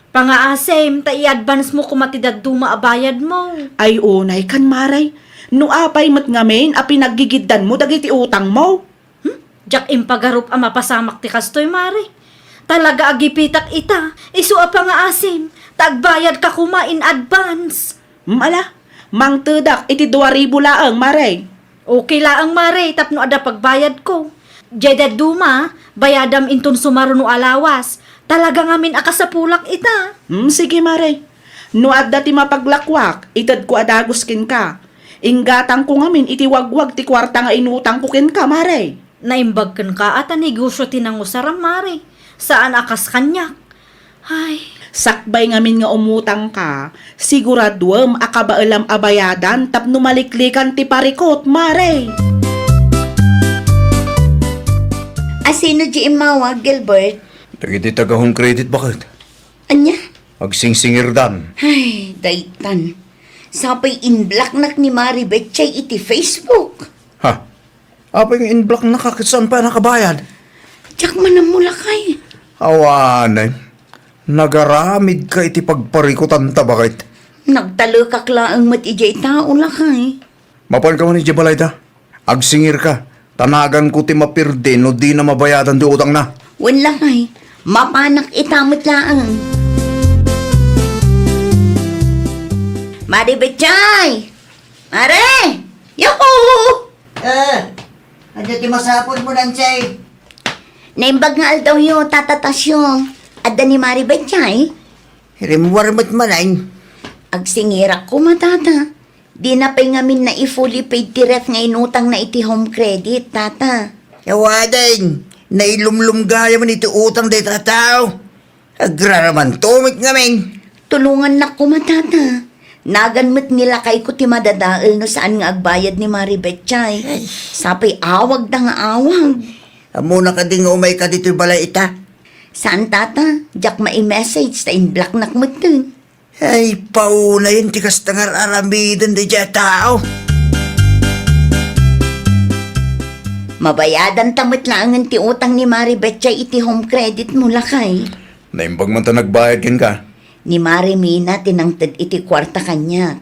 Pangaasim, ta i-advance mo koma ti dadduma a bayad mo. Ay, unay kan, Mare. No apay met ngamin a pinaggigiddan mo dagiti utang mo? Hmm? Diak impagarup a mapasamak ti kastoy, Mare. Talaga agipitak ita, isu a pangaasim, ta agbayad ka koma in advance. Hmm, ala, mangtedak iti dua ribu laeng, Mare. Okay laeng, Mare, tapno adda pagbayad ko. Diay dadduma, bayadam inton sumaruno a lawas. Talaga ngamin a kasapulak ita. Hmm, sige, Mare. No adda ti mapaglakwak, itedko a dagus kenka. Inggatangko ngamin iti wagwag ti kuarta nga inutangko kenka, Mare. Naimbag kenka a ta negosyo ti nangusaram, Mare. Saan a kas kaniak. Ay. Sakbay ngamin nga umutangka, siguraduem a kabaelam a bayadan tapno maliklikan ti parikot, Mare. A sino di immawag, Gilbert? Dagiti taga-home credit, baket. Ania? Agsingsingirdan. Ay, daytan. Sapay in-blocknak ni Mare Betchay iti Facebook. Ha? Apay nga in-blocknak ket saan pay a nakabayad? Diak man ammo, lakay. Awanen. Nagaramidka iti pagparikutanta, baket. Nagtalekak laeng met idiay tao, lakay. Mapanka man idiay balayda. Agsingirka, ta naganko ti mapirdi no dina mabayadan ti utangna. Wen, lakay, mapanak ita met laeng. Mare Betchay! Mare! Yoko! Eh, adda ti masapulmo, Nancy? Naimbag nga aldawyo, Tata Tasyo. Adda ni Mare Betchay? Rimmuar met manen. Agsingirak koma, Tata. Dina pay ngamin nai-fully paid ti ref nga inutangna iti Home Credit, Tata. Awanen, nailumlum gayam iti utang dayta a tao. Agraramanto met ngamin. Tulongannak koma, Tata. Nagan met ni lakayko ti madadael no saan nga agbayad ni Mari Betchay. Ay. Sapay awagda nga awag. Ammona kadi nga umayka ditoy balay ita? Saan, Tata. Diak mai-message ta in-blocknak metten. Ay, paunayen ti kasta nga ar-aramiden daydiay a tao. Mabayadanta met laengen ti utang ni Mari Betchay iti Home Credit mo, lakay. Naimbag man ta nagbayad kenka. Ni Mari Mina ti nangted iti kuarta kaniak.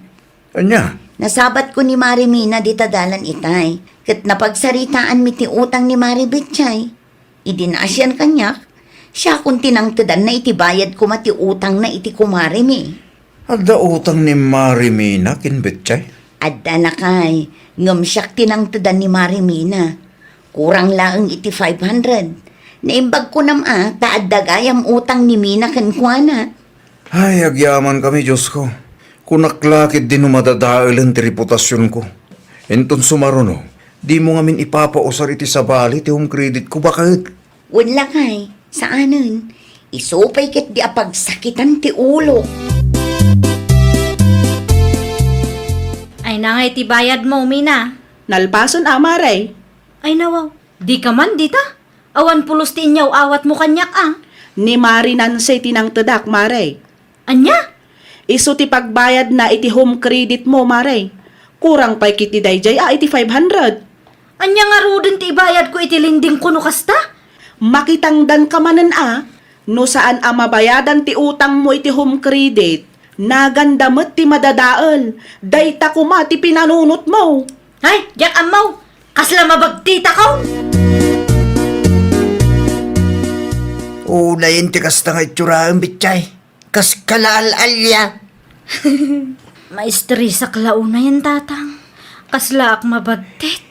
Ania? Nasabatko ni Mari Mina dita dalan itay, ket napagsaritaanmi ti utang ni Mari Betchay. Idi naasian kaniak, siakon ti nangtedanna iti bayad koma ti utangna iti kumarimi. Adda utang ni Mari Mina ken Betchay? Adda, lakay, ngem siak ti nangtedan ni Mari Mina. Kurang laeng iti five hundred. Naimbag kunam a ta adda gayam utang ni Mina kenkuana. Ay, agyamankami, Diosko. Kunak la ketdi no madadaelen ti reputasionko. Inton sumaruno, dimo ngamin ipapausar iti sabali ti Home Credit ko, baket. Wen, lakay, saanen. Isu pay ketdi a pagsakitan ti ulo. Ay, nangay ti bayad mo, Mina? Nalpasen a, Mare. Ay, nawaw. Dika man dita? Awan pulos ti inyaw-awatmo kaniak a? Ni Mari Nancy ti nangtedak, Mare. Ania? Isu ti pagbayadna iti Home Credit mo, Mare. Kurang pay ketdi daydiay a iti five hundred. Ania ngaruden ti ibayadko iti lendingko no kasta? Makitangdanka manen a, no saan a mabayadan ti utangmo iti Home Credit, naganda met ti madadael. Dayta koma ti pinanunotmo. Ay, diak ammo. Kasla mabagtitako. Unayen ti kasta nga itsuraem, Betchay. Kas kala al-alia. Maistresak la unayen, Tatang. Kaslaak mabagtit.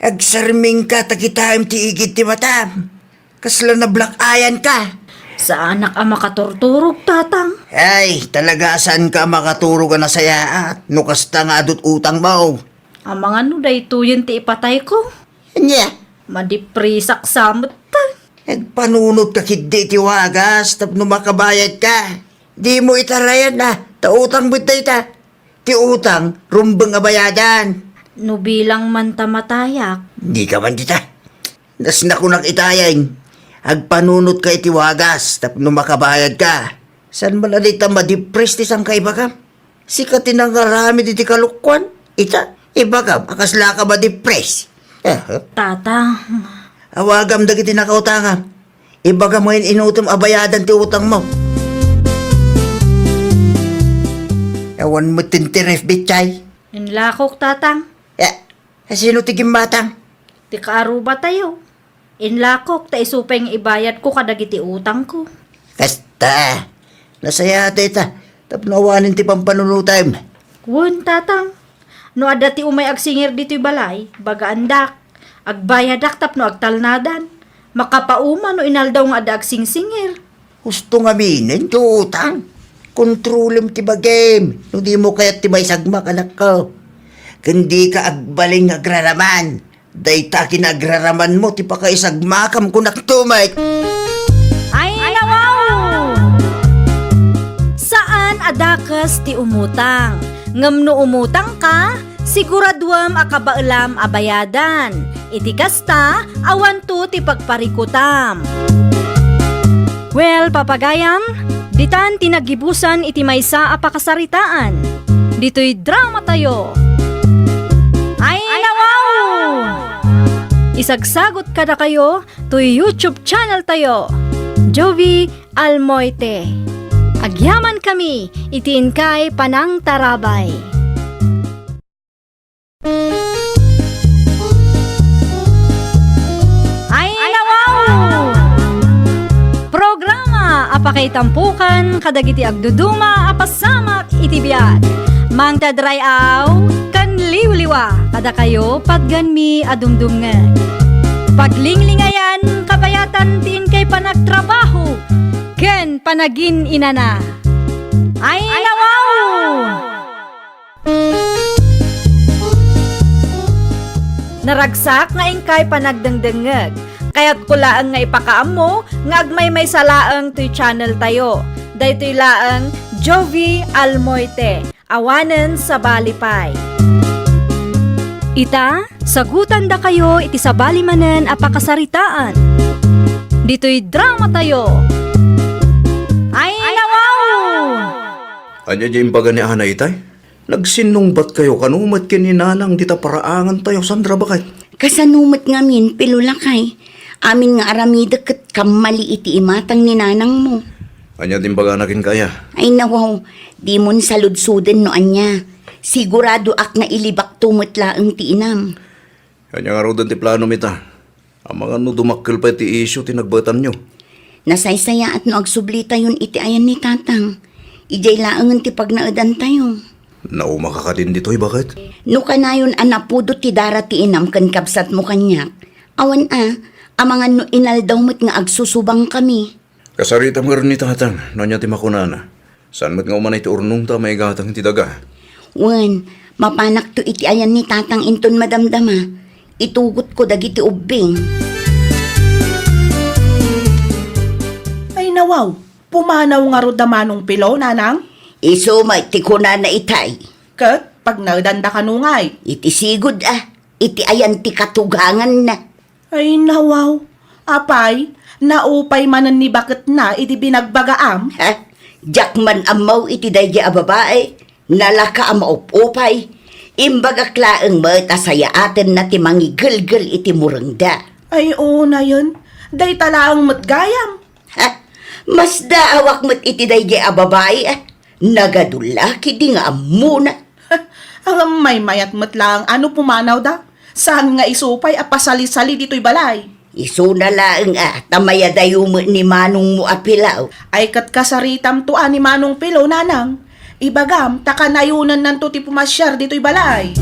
Agsarmingka ta kitaem ti igid ti matam. Kasla nablack-eyanka. Saanak a makaturturog, Tatang. Ay, talaga a saanka a makaturog a nasayaat no kasta nga adut utangmo. Amangan no daytoyen ti ipatayko. Ania? Madipresak sa met. Agpanunotka ketdi iti wagas tapno makabayadka. Dimo itarayan a, ta utang met dayta. Ti utang, rumbeng a bayadan. No bilang man ta matayak. Dika man dita. Nasnakunak itayen. Agpanunotka iti wagas tapno makabayadka. Saan man a dita madipres ti sangkaibagam? Sika ti nangaramid iti kalokuan. Ita, ibagam a kaslaka madipres. Aha. Tatang. Awagam dagiti nakautangam. Ibagam nga in-inutom a bayadan ti utangmo. Awan met ti interest, Betchay. Inlakok, Tatang. Eh, sino ti gimmatang? Ti kaarubatayo. Inlakok ta isu pay nga ibayadko kadagiti utangko. Kasta, nasayaat ita, tapno awanen ti pampanunotem. Wen, Tatang. No adda ti umay agsingir ditoy balay, bagaandak. Agbayadak tapno agtalnadan. Makapauma no inaldaw nga adda agsingsingir. Husto ngamin ti utang. Kontrolem ti bagim no dimo kayat ti maisagmak, anakko. Ken dika agbalin nga agraraman. Dayta kinagraramanmo ti pakaisagmakam, kunak to met. Ay, nawaw! Saan a dakes ti umutang. Ngem no umutangka, siguraduem a kabaelam a bayadan. Iti kasta, awanto ti pagparikutam. Well, papagayam, ditan ti naggibusan iti maysa a pakasaritaan. Ditoy dramatayo. Ay, nawaw! Isagsagot kadakayo toy YouTube channel tayo, Jovi Almoite. Agyamankami iti inkay panangtarabay. Ay, nawaw! Programa a pakaitampokan kadagiti agduduma a pasamak iti biag. Mangted ray-aw ken liwliwa kadakayo patgenmi a dumdumngeg. Paglinglingayan kabayatan ti inkay panagtrabaho ken panagin-inana. Ay, nawaw! Naragsak nga inkay panagdengdengngeg. Kayatko laeng nga ipakaammo nga agmaymaysa laeng toy channel tayo. Daytoy laeng Jovie Almoite, awanen sabali pay. Ita, sagutandakayo iti sabali manen a pakasaritaan. Ditoy drama tayo. Ay, nawaw! Ania diay imbaga ni Ana itay? Nagsinnungbatkayo kano met ken ni Nanang dita paraangantayo, saan, baket? Kasano met ngamin, Pilo, lakay? Amin nga aramidek ket kammali iti imatang ni nanangmo. Ania ti imbagana kenka aya? Ay, nawaw, dimon saludsoden no ania. Siguradoak nga ilibakto met laeng ti inam. Ania ngaruden ti planom ita? Amangan no dumakkel pay ti isyu ti nagbaetanyo. Nasaysayaat no agsublitayon iti ayan ni Tatang. Idiay laengen ti pagnaedantayo. Naumaka kadin ditoy, baket? No kanayon a napudo ti dara ti inam ken kabsatmo kaniak, awan a, amangan no inaldaw met nga agsusubangkami. Kasaritam ngarud ni Tatang no ania ti makunana. Saan met nga umanay ti urnongta a maigatang iti daga. Wen, mapanakto iti ayan ni Tatang inton madamdama. Itugotko dagiti ubbing. Ay, nawaw, pumanaw ngarud da Manong Pilo, Nanang? Isu met ti kunana itay. Ket pagnaedanda kano ngay? Iti sigud a, iti ayan ti katuganganna. Ay, nawaw. Apay, naupay manen ni baketna idi binagbagaam? Ha? Diak man ammo iti daydi a babai. Nalaka a maup-upay. Imbagak laeng met a sayaatenna ti mangigelgel iti murengda. Ay, unayen. Dayta laeng met gayam. Ha? Masdaawak met iti daydi a babai, a. Nagadullaki di nga ammona. Ngem maymayat met laeng a no pumanawda. Saan nga isu pay a pasalisali ditoy balay. Isuna laeng a, ta mayadayo met ni manongmo a Pilaw. Ay, ket kasaritamto a ni Manong Pilo, Nanang. Ibagam, ta kanayonannanto ti pumasiar ditoy balay.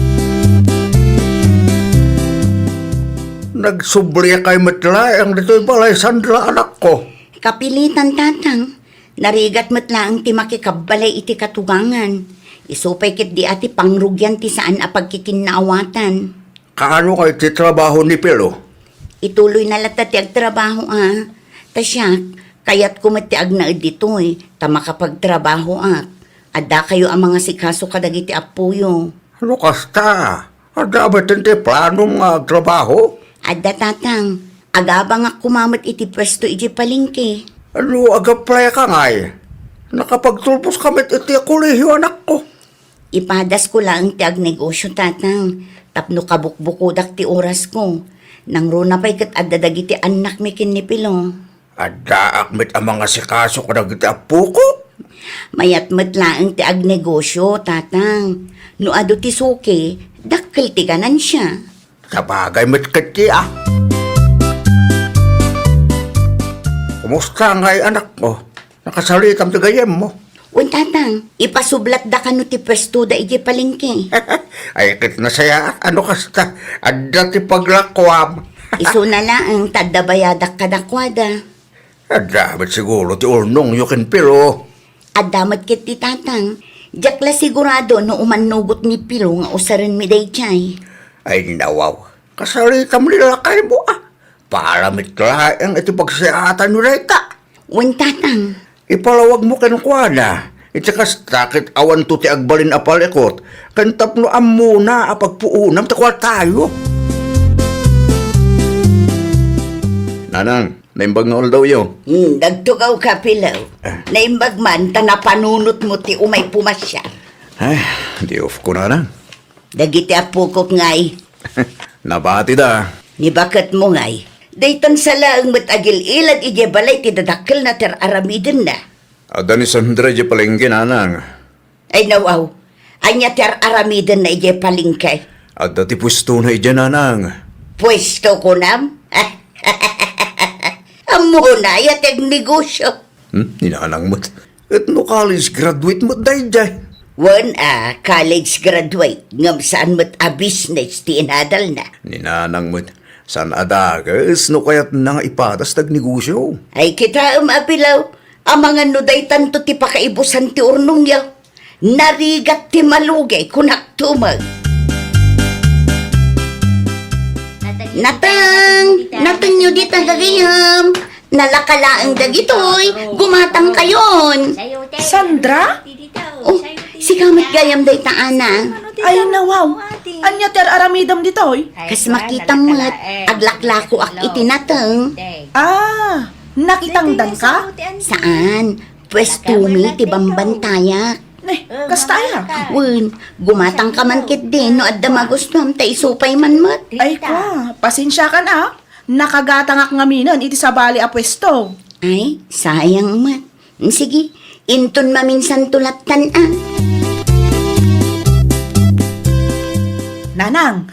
Nagsublika met laeng ditoy balay, sandla, anakko. Kapilitan, Tatang. Narigat met laeng ti makikabbalay iti katugangan. Isu pay ketdi a ti pangrugian ti saan a pagkikinnaawatan. Kaano ngay ti trabaho ni Pilo? Ituloyna latta ti agtrabaho a. Ta siak, kayatko met ti agnaed ditoy, ta makapagtrabahoak. Addakayo a mangasikaso kadagiti appoyo. No kasta, adda met ti planom nga agtrabaho? Adda, Tatang. Agabangak koma met iti puesto idiay palengke. No agaplayka ngay, nakapagtulposka met iti kolehio, anakko. Ipadasko laeng ti agnegosio, Tatang, tapno kabukbukodak ti orasko. Nangruna pay ket adda dagiti annakmi ken ni Pilo. Addaak met a mangasikaso kadagiti appoko. Mayat met laeng ti agnegosio, Tatang. No adu ti suki, dakkel ti ganansia. Sabagay met ketdi a. Kumusta ngay, anakko? Nakasaritam ti gayyemmo? Wen, Tatang, ipasublatda kano ti puestoda idiay palengke. Ay, ket nasayaat a no kasta, adda ti paglakuam. Isuna laeng ta adda bayadak kadakuada. Adda met siguro ti urnongyo ken Pilo. Adda met ketdi, Tatang. Diak la sigurado no umannugot ni Pilo nga usarenmi daydiay. Ay, nawaw. Kasaritam ni lakaymo a. Para met laeng iti pagsayaatanyo dayta. Wen, Tatang. Ipalawagmo kenkuana. Iti kasta ket awanto ti agbalin a palikut ken tapno ammona a pagpuonam ti kuartayo. Nanang, naimbag nga aldawyo. Hmm, nagtugawka, Pilaw. Ah. Naimbag man ta napanunotmo ti umay pumasiar. Ay, di of ko, Nanang. Dagiti appokok ngay. Nabatida. Ni baketmo ngay. Daytan sa laeng met agil-ilad idiay balay ti dadakkelna ti ar-aramidenna. Adda ni Sandra idiay palengke, Nanang. Ay, nawaw. Ania ti ar-aramidenna idiay palengke? Adda ti puestona idiay, Nanang. Puesto, kunam? Ammona aya ti agnegosio? Hmm? Ni Nanang met. Et no college graduate met daydiay? Wen a, college graduate, ngem saan met a business ti inadalna. Ni Nanang met. Saan a dakes no kayatna nga ipadas ti agnegosio. Ay, kitaem a, Pilaw. Amangan no daytanto ti pakaibusan ti urnongyo. Narigat ti malugay, kunak tumeng. Nateng! Natengyo dita gagayem! Nalaka laeng dagitoy! Gumatangkayon! Sandra? Oh, sika met gayam dayta, Ana. Ay, nawaw. Ania ti ar-aramidem ditoy? Kas makitam met, aglaklakoak iti nateng. Ah, nakitangdanka? Saan. Puestomi ti bambantayak. Ne, kasta aya? Wen, gumatangka man ketdi no adda magustuam ta isupay man met. Ay, kwa, pasensiakan a. Nakagatangak ngaminen iti sabali a puesto. Ay, sayang met. Sige, inton maminsanto lattan a. Nanang,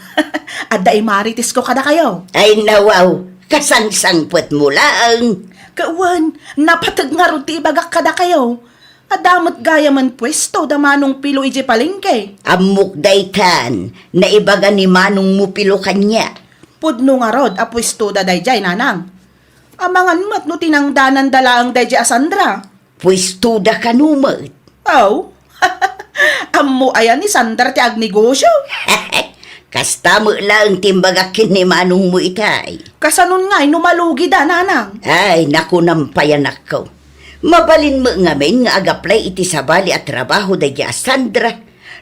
adda imaritesko kadakayo. Ay, nawaw, kasangsangpetmo laeng. Kawan, napateg ngarud ti ibagak kadakayo. Adda met gayamen puesto da Manong Pilo idiay palengke. Ammok daytan, naibaga ni Manongmo Pilo kaniak. Pudno ngarud a puestoda daydiay, Nanang. Amangan met no tinangdananda laeng daydiay a Sandra. Puestoda kano met? Aw, ammo aya ni Sandra ti agnegosio? Kasta met laeng ti imbagak ken ni Manongmo itay. Kasanon ngay no malugida, Nanang? Ay, nakunam pay, anakko. Mabalin met ngamin nga agaplay iti sabali a trabaho daydiay a Sandra,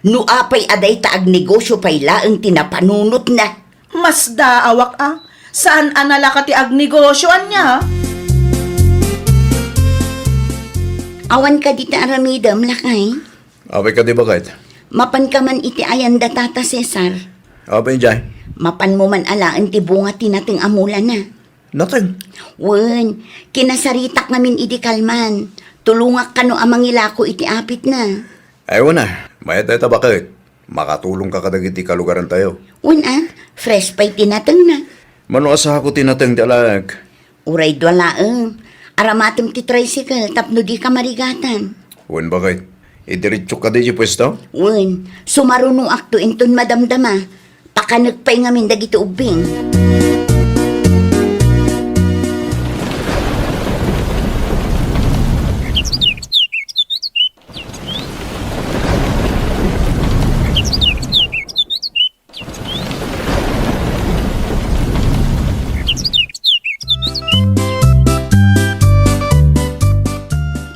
no apay a dayta agnegosio pay laeng ti napanunotna. Masdaawak a, saan a nalaka ti agnegosio ania? Awan kadi ti aramidem, lakay? Apay kadi baket? Mapanka man iti ayanda, Tata Cesar. Apay jay? Mapanmo man alaen ti bunga ti nateng a mulana. Nateng? Wen, kinasaritak ngamin idi kalman. Tulongak kano a mangilako iti apitna. Ay, wen a, mayat dayta baket. Makatulongka kadagiti kalugarantayo. Wen a, fresh pay ti natengna. Mano a sako ti nateng ti alaek? Uray dua laeng. Aramatem ti tricycle tapno dika marigatan. Wen baket. Idiretsok kadi diay puesto? Wen, sumarunoakto inton madamdama. Pakanek pay ngamin dagiti ubbing.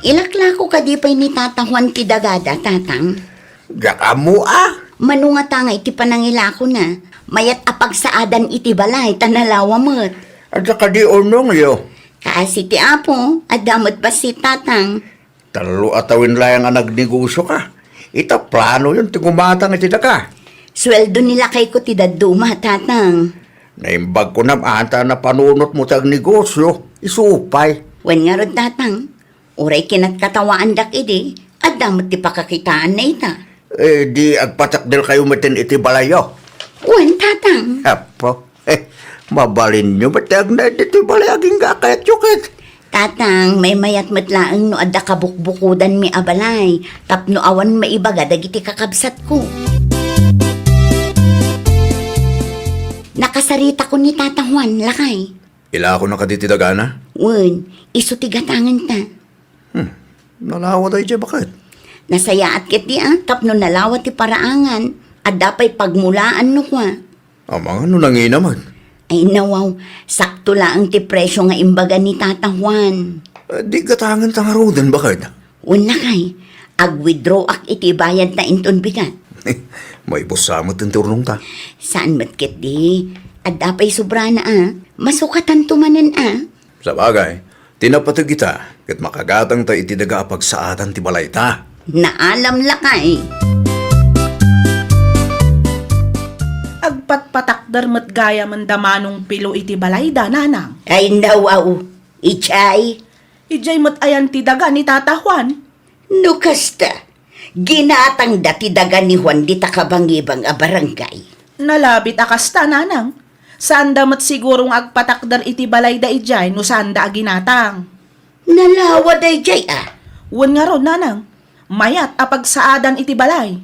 Ilaklako kadi pay ni Tata Juan ti dagada, Tatang? Diak ammo a. Mano ngata nga iti panangilakona, mayat a pagsaadan iti balay ta nalawa met. Adda kadi unongyo? Kaasi ti Apo, adda met bassit, Tatang. Tallo a tawen laeng a nagnegosioka. Ita planoyon ti gumatang iti daga. Sueldo ni lakayko ti dadduma, Tatang. Naimbag ko nam ata napanunotmo ti agnegosio. Isu pay. Wen ngarud, Tatang. Uray kinatkattawaandak idi, adda met ti pakakitaanna ita. Eh, di agpatakderkayo metten iti balayyo? Wen, Tatang. Apo, eh, mabalinyo met ti agna iti balay agingga a kayatyo ket. Tatang, maymayat met laeng no adda kabukbukodanmi a balay tapno awan maibaga dagiti kakabsatko. Nakasaritakon ni Tata Juan, lakay. Ilakona kadi ti dagana? Wen, isu ti gatangenta. Hmm, nalawa daydiay baket. Nasayaat ketdi a, tapno nalawa ti paraangan, adda pay pagmulaan no kua. Amangan no nangina met. Ay nawaw, sakto laeng ti presio nga imbaga ni Tata Juan. Eh, di gatangenta ngaruden baket? Wen lakay, ag-withdraw-ak iti bayadta inton bigat. Maibussa met ti urnongta. Saan met ketdi, adda pay sobrana a, masukatanto manen a. Sabagay, ti napateg ita, ket makagatangta iti daga a pagsaadan ti balayta. Naalam lakay. Agpatpatakder met gayamen da Manong Pilo iti balayda, Nanang. Ay nawaw, idiay. Idiay met ayan ti daga ni Tata Juan. No kasta, ginatangda ti daga ni Juan dita kabangibang a barangay. Nalabit a kasta, Nanang. Saanda met siguro nga agpatakder iti balayda idiay no saanda a ginatang. Nalawa daydiay a. Wen ngarud, Nanang. Mayat a pagsaadan iti balay.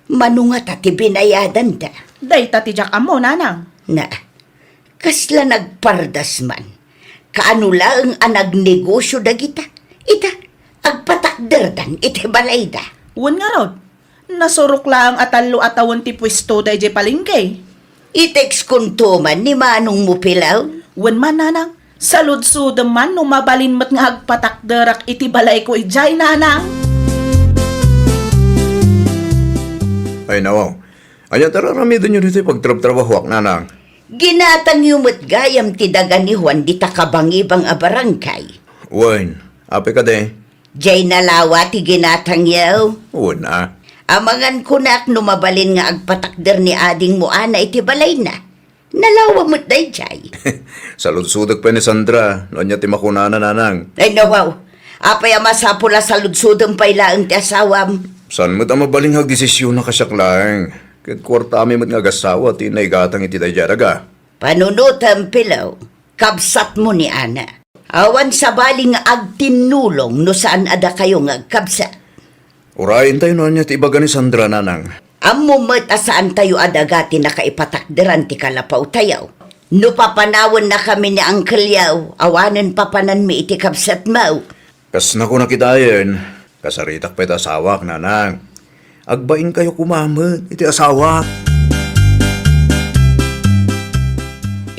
Mano ngata ti binayadanda? Dayta ti diak ammo, Nanang. Na, kasla nagpardas man. Kaano laeng a nagnegosio dagita? Ita, agpatakderdan iti balayda. Wen ngarud, nasurok laeng a tallo a tawen ti puestoda idiay palengke. I-text konto man ni manongmo, Pilaw. Wen man, nanang. Saludsodem man no mabalin met nga agpatakderak iti balayko idiay, nanang. Ay, nawaw. Ania ti ar-aramidenyo ditoy pagtrabtrabahoak, nanang? Ginatangyo met gayam ti daga ni Juan dita kabangibang a barangay. Wen, apay kadi? Diay nalawa ti ginatangyo. Wen a. Amangan kunak no mabalin nga agpatakder ni adingmo Ana iti balayna. Nalawa met daydiay. Saludsodek pay ni Sandra no ania ti makunana, nanang. Ay, nawaw. Apay a masapul a saludsodem pay laeng ti asawam? Saan met a mabalin nga agdesisiona a siak laeng? Ket kuartami met nga agassawa ti naigatang iti daydiay a daga. Panunotem, Pilaw, kabsatmo ni Ana. Awan sabali nga agtinnulong no saan a dakayo nga agkabsat. Urayentayo no ania ti ibaga ni Sandra, nanang. Ammom met a saantayo a daga ti nakaipatakderan ti kalapawtayo. No papanawennakami ni angkelyo, awanen papananmi iti kabsatmo. Kas nakunak itayen, kasaritak pay ti asawak, nanang. Agbainkayo koma met iti asawak.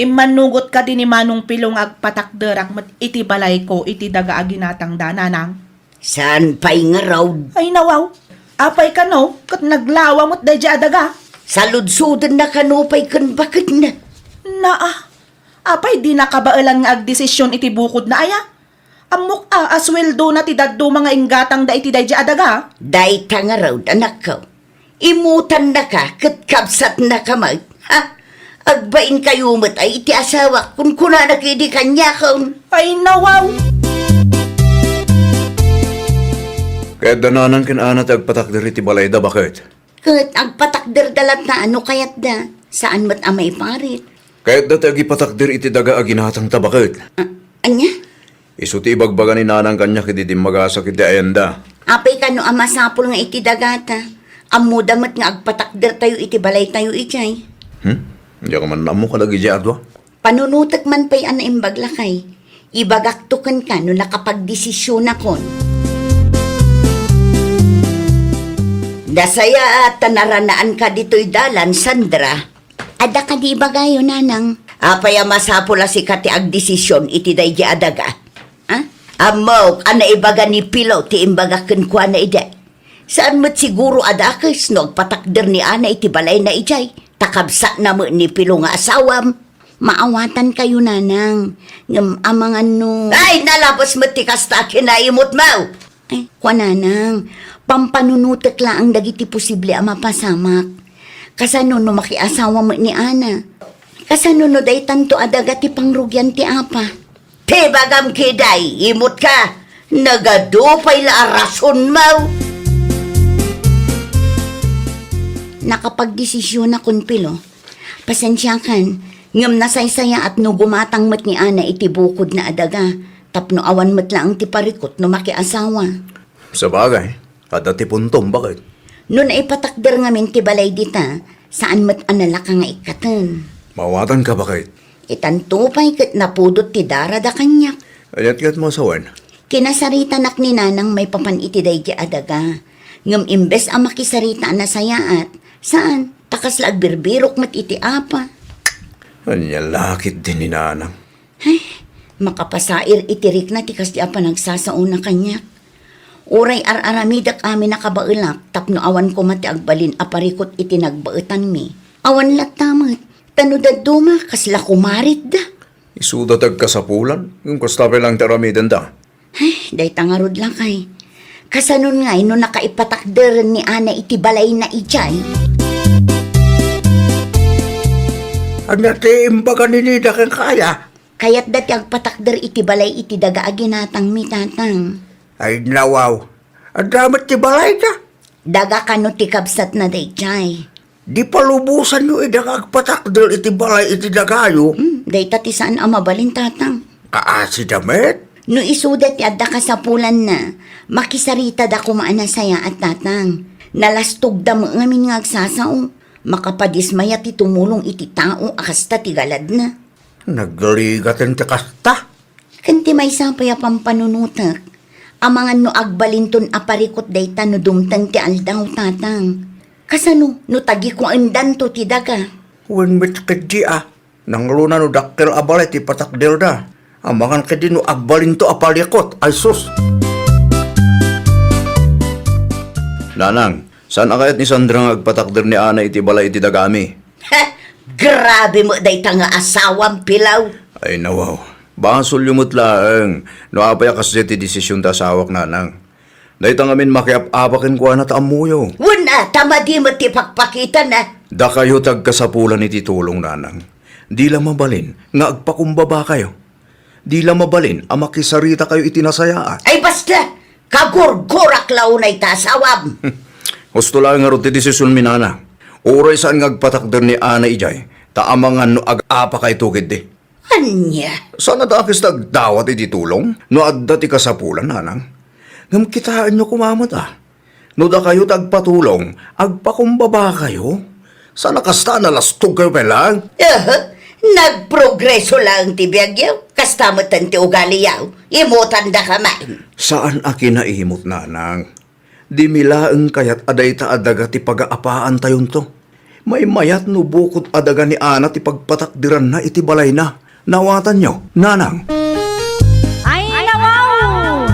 Immannugot kadi ni Manong Pilo nga agpatakderak met iti balayko iti daga a ginatangda, nanang? Saan pay ngarud? Ay, nawaw. Apay kano, ket naglawa met daydiay a daga? Saludsodenna kano pay ken baketna? Naa, apay dina kabaelan nga agdesisyon iti bukodna aya? Ammok a, a suweldona ti dadduma nga inggatangda iti daydiay a daga? Dayta ngarud, anakko. Imutannaka ket kabsatnaka met. Ha? Agbainkayo met ay iti asawak, kunkunana idi kaniakon. Ay, nawaw! Kayatda nanang ken Ana ti agpatakder iti balayda, baket? Ket agpatakderda latta no kayatda. Saan met a maiparit. Kayatda ti agipatakder iti daga a ginatangta, baket? A-, ania? Isu ti ibagbaga ni nanang kaniak idi dimmagasak iti ayanda. Apay kano a masapul nga iti dagata? Ammoda met nga agpatakdertayo iti balaytayo idiay. Hmm? Diak man ammo kadagidiay a dua. Panunotek man pay a naimbag, lakay. Ibagakto kenka no nakapagdesisionakon. Nasayaat ta naranaanka ditoy dalan, Sandra. Adda kadi ibagayo, nanang? Apay a masapul a sika ti agdesisyon iti daydiay a daga? Ha? Ammok a naibaga ni Pilo ti imbaga kenkuana idi. Saan met siguro a dakes no agpatakder ni Ana iti balayna idiay, ta kabsatna met ni Pilo nga asawam. Maawatankayo, nanang, ngem amangan no... Ay, nalabes met ti kasta a kinaimutmo! Ay, kuananang, pampanunotek laeng dagiti posible a mapasamak. Kasano no makiasawa met ni Ana? Kasano no daytanto a daga ti pangrugian ti apa? Ti bagam kiday, imutka, nagadu pay la a rasonmo. Nakapagdesisionakon, Pilo. Pasensiakan, ngem nasaysayaat no gumatang met ni Ana iti bukodna a daga, tapno awan met laeng ti parikut no makiasawa. Sabagay, adda ti puntom, baket? No naipatakder ngamin ti balay dita, saan met a nalaka nga ikkaten. Maawatanka, baket? Itanto pay ket napudot ti darada kaniak. Ayat ket masawen. Kinasaritanak ni nanang maipapan iti daydiay a daga. Ngem imbes a makisarita a nasayaat, saan, ta kasla agbirbirok met iti apa. Ania la ketdi ni nanang? Ay, makapasair iti rikna ti kasdi a panagsasaona kaniak. Uray ar-aramidek amin a kabaelak tapno awan koma ti agbalin a parikut iti nagbaetanmi. Awan latta met, ta no dadduma, kasla kumaritda. Isuda ti agkasapulan, ngem kasta pay laeng ti aramidenda. Ay, dayta ngarud, lakay. Kasanon ngay no nakaipatakderen ni Ana iti balayna idiay? Ania ti imbaga ni Nida kenka aya? Kayatda ti agpatakder iti balay iti daga a ginatangmi, tatang. Ay, nawaw. Adda met ti balayda? Daga kano ti kabsatna daydiay? Di palubosanyo ida nga agpatakder iti balay iti dagayo? Hmm, dayta ti saan a mabalin, tatang. Kaasida met? No isuda ti adda kasapulanna, makisaritada koma a nasayaat, tatang. Nalastogda met ngamin nga agsasao. Makapadismaya ti tumulong iti tao a kasta ti galadna. Nagligaten ti kasta. Ken ti maysa pay a pampanunotek, amangan no agbalinton a parikut dayta no dumteng ti aldaw, tatang. Kasano no tagikuendanto ti daga? Wen met ketdi a, nangruna no dakkel a balay ti patakderda. Amangan ketdi no agbalinto a palikut. Ay sus! Nanang, saan a kayat ni Sandra nga agpatakder ni Ana iti balay iti dagami? Heh! Grabe met dayta nga asawam, Pilaw. Ay, nawaw. Basolyo met laeng no apay a kasdiay ti desision ti asawak, Nanang. Dayta ngamin makiap-apa kenkuana ta ammoyo. Wen a, ta madi met ti pakpakitana. Dakayo ti agkasapulan iti tulong, Nanang. Di la mabalin nga agpakumbabakayo. Di la mabalin a makisaritakayo iti nasayaat. Ay, basta! Kagurgurak la unay ta asawam. Husto laeng ngarud ti desisionmi, Nana. Uray saan nga agpatakder ni Ana idiay, ta amangan no ag-apakayto ketdi. Ania? Saan a dakes ta agdawat iti tulong no adda ti kasapulan, Nanang. Ngem kitaenyo koma met a, no dakayo ti agpatulong, agpakumbabakayo. Saan a kasta a nalastogkayo pay laeng? Aha, nagprogreso laeng ti biagyo. Kasta metten ti ugaliyo. Imutandaka man. Saan a kinaimut, Nanang. Dimi laeng kayat a dayta a daga ti pagaapaantayonto. Maymayat no bukod a daga ni Ana ti pagpatakderanna iti balayna. Naawatanyo, Nanang? Ay, nawaw!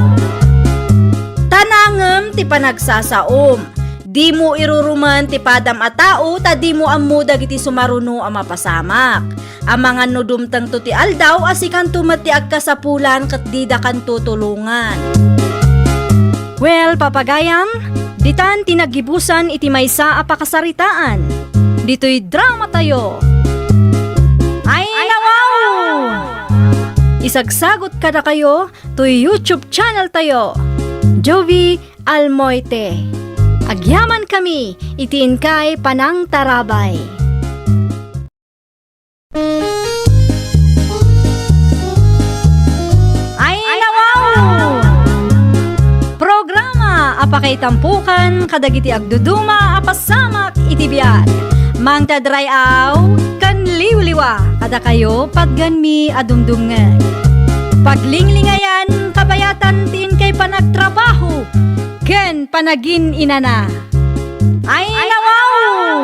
Tanangem ti panagsasaom. Dimo irurumen ti padam a tao ta dimo ammo dagiti sumaruno a mapasamak. Amangan no dumtengto ti aldaw a sikanto met ti agkasapulan ket didakanto tulongan. Well, papagayam, ditan ti naggibusan iti maysa a pakasaritaan. Ditoy dramatayo. Ay, nawaw! Isagsagot kadakayo toy YouTube channel tayo, Jovie Almoite. Agyamankami iti inkay panangtarabay. Ay, nawaw! Programa a pakaitampokan kadagiti agduduma a pasamak iti biag. Mangted ray-aw ken liwliwa kadakayo patgenmi a dumdumngeg. Paglinglingayan kabayatan ti inkay panagtrabaho ken panagin-inana. Ay, nawaw!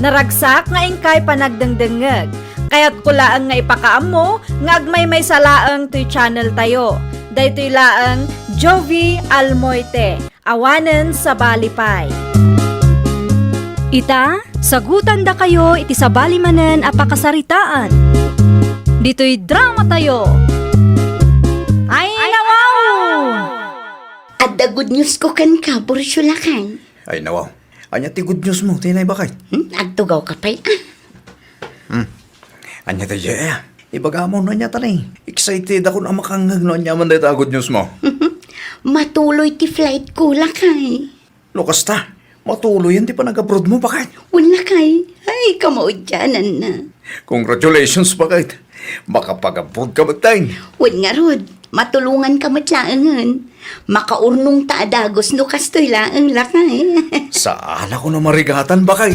Naragsak nga inkay panagdengdengngeg. Kayatko laeng nga ipakaammo nga agmaymaysa laeng toy channel tayo. Daytoy laeng Jovie Almoite, awanen sabali pay. Ita, sagutandakayo iti sabali manen a pakasaritaan. Ditoy dramatayo. Ay, nawaw! Adda good news ko kenka, Borcio, lakay. Ay, nawaw. Ania ti good news mo, Tinay Bakay? Hmm? Agtugawka pay, ah. Hmm. Ania ti, Jay, ah? Ibagam no ania ta ni. Excited ako a makangngeg no ania man dayta a good news mo. Matuloy ti flight ko, lakay. No kasta, matuloyen ti panag-abroad mo, Bakay? Wen, lakay. Ay, kamaudiananna. Congratulations, Bakay. Makapag-abroad ka met, Teng. Wen ngarud, matulonganka met laengen. Makaurnongta a dagus no kastoy laeng, lakay. Saanakon a marigatan, Bakay.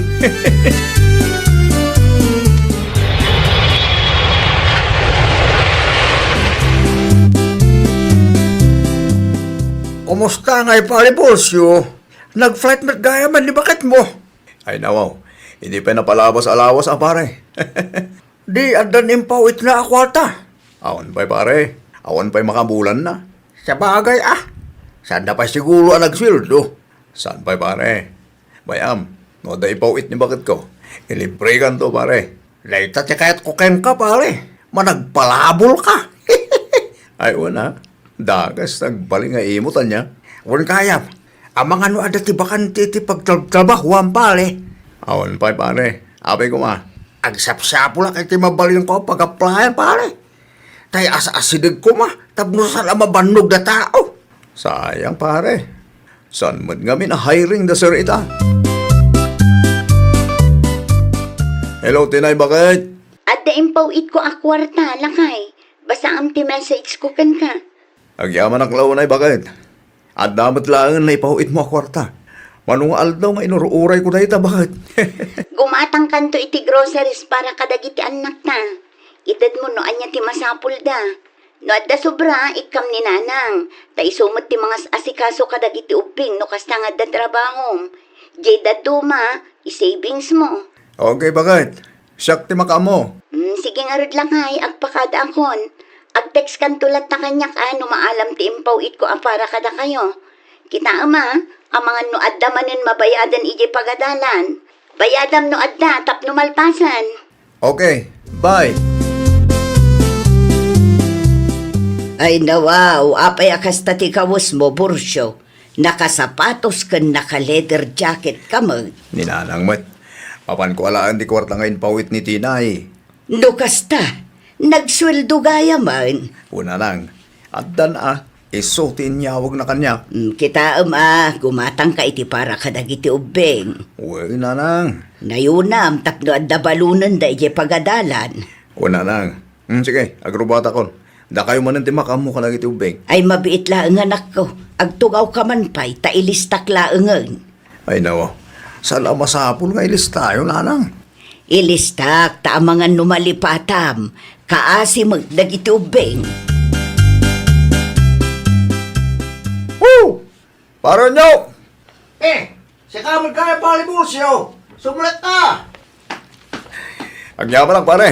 Kumusta ngay, Pare Borcio? Nag-flight met gayam ni baketmo. Ay, nawaw. Idi pay napalabas a lawas a, pare. Di addan impaw-itna a kuarta? Awan pay, pare. Awan pay makabulanna. Sabagay, ah. Saanda pay siguro a nagsueldo. Saan pay, pare? Bay-am, no adda ipaw-it ni baketko, ilibrekanto, pare. Dayta ti kayatko kenka, pare. Managpalabol ka. Ay, wen a. Dagas, nagbalin nga imut, ania? Wen gayam, amangan no adda ti bakante ti pagtrabtrabahoam, pare. Awan pay, pare. Apay koma? Agsapsapulak iti mabalinko a pag-applyan, pare. Tay as-asideg koma tapno saan a mabannog da tao. Sayang, pare. Saan met ngamin a hiring da sir ita? Hello, Tinay, bakit? Adda impaw-itko a kuarta, lakay. Basaam ti message ko kenka. Agyamanak la unay, bakit? Adda met laengen naipaw-itmo a kuarta. Mano nga aldaw nga inur-urayko dayta, bakit? Gumatangkanto iti groceries para kadagiti annakta. Itedmo no ania ti masapulda. No adda sobra, ikkam ni Nanang. Ta isu met ti mangas-asikaso kadagiti ubbing no kasta nga adda trabahom. Diay dadduma, i-savings mo. Okay, baket. Siak ti makaammo. Hmm, sige ngarud, lakay, agpakadaakon. Agtextkanto latta kaniak a no maalam ti impaw-itko a para kadakayo. Kitaem a, amangan no adda manen mabayadan idiay pagadalan. Bayadam no adda tapno malpasen. Okay, bye. Ay, nawaw, apay a kasta ti kawesmo, Burcio? Nakasapatos ken naka-leather jacket ka met. Ni Nanang met. Mapanko alaen ti kuarta nga impaw-it ni Tinay. No kasta, nagsueldo gayam. Wen, Nanang, addan a, isu ti inyawagna kaniak. Mm, kitaem a, gumatangka iti para kadagiti ubbing. Wen, Nanang. Nayunam tapno adda balonenda idiay pagadalan. Wen, Nanang. Mm, sige, agrubatakon. Dakayo manen ti makaammo kadagiti ubbing. Ay, mabiit laeng, anakko. Agtugawka man pay, ta ilistak laengen. Ay, nawa. Saan a masapul nga ilistayo, Nanang? Ilistak, ta amangan no malipatam. Kaasi met dagiti ubbing. Woo! Pare Onyo! Eh, sika met kaya, Pare Burcio? Sumrek ka! Agyaman lang, pare.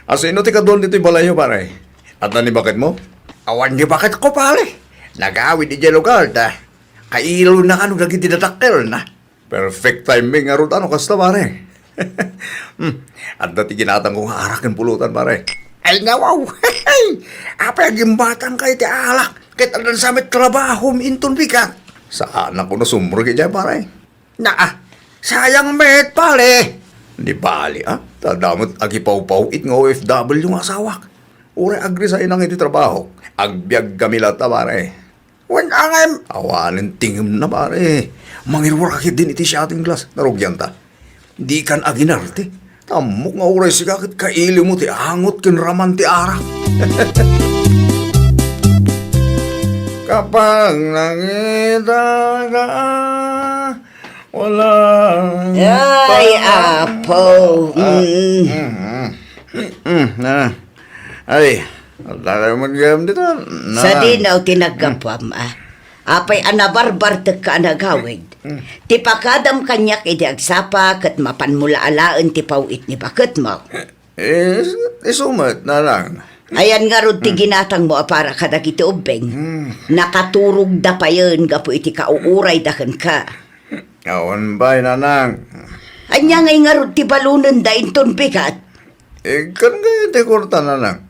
Asino ti kaduan ditoy balayyo, pare? Adda ni baketmo? Awan ni baketko, pare. Nagawid idiay lugar, ta kailona kano dagiti dadakkelna. Perfect timing ngarud a no kasta, pare. Hmm, adda ti ginatangko nga arak ken pulutan, pare. Ay, nawaw! Apay a gimbatangka iti alak? Ket addan sa met trabahom inton bigat. Saanak a sumrek idiay, pare. Naa, sayang met, pare. Di bali, a? Ta adda met agipawpaw-it nga O F W nga asawak. Uray agresignak iti trabahok, agbiag kami latta, pare. Wen, angem. Awanen ti ngem na, pare. Mangiruar ka ketdin iti shooting glass. Narugianta. Dikan aginarte. Ammok nga uray sika ket kailimo ti angot ken raman ti arak. Kapag nakita ka, wala. Ay, pa- Apo. Ah, Mm. mm, mm, mm, ah. Ay, adda kayo man gayam dita. Na- Sadino ti naggapuam, a? Apay a nabarbartekka a nagawid? Mm. Ti pakadam kaniak idi agsapa ket mapanmo la alaen ti paw-it ni baketmo. Eh, is-, isu met, Nanang. Ayan ngarud ti Mm. ginatangmo a para kadagiti ubbing. Mm. Nakaturogda payen gapu iti kauurayda kenka. Awan pay, Nanang. Ania ngay ngarud ti balonenda inton bigat? Ikkan kaya ti kuarta, Nanang.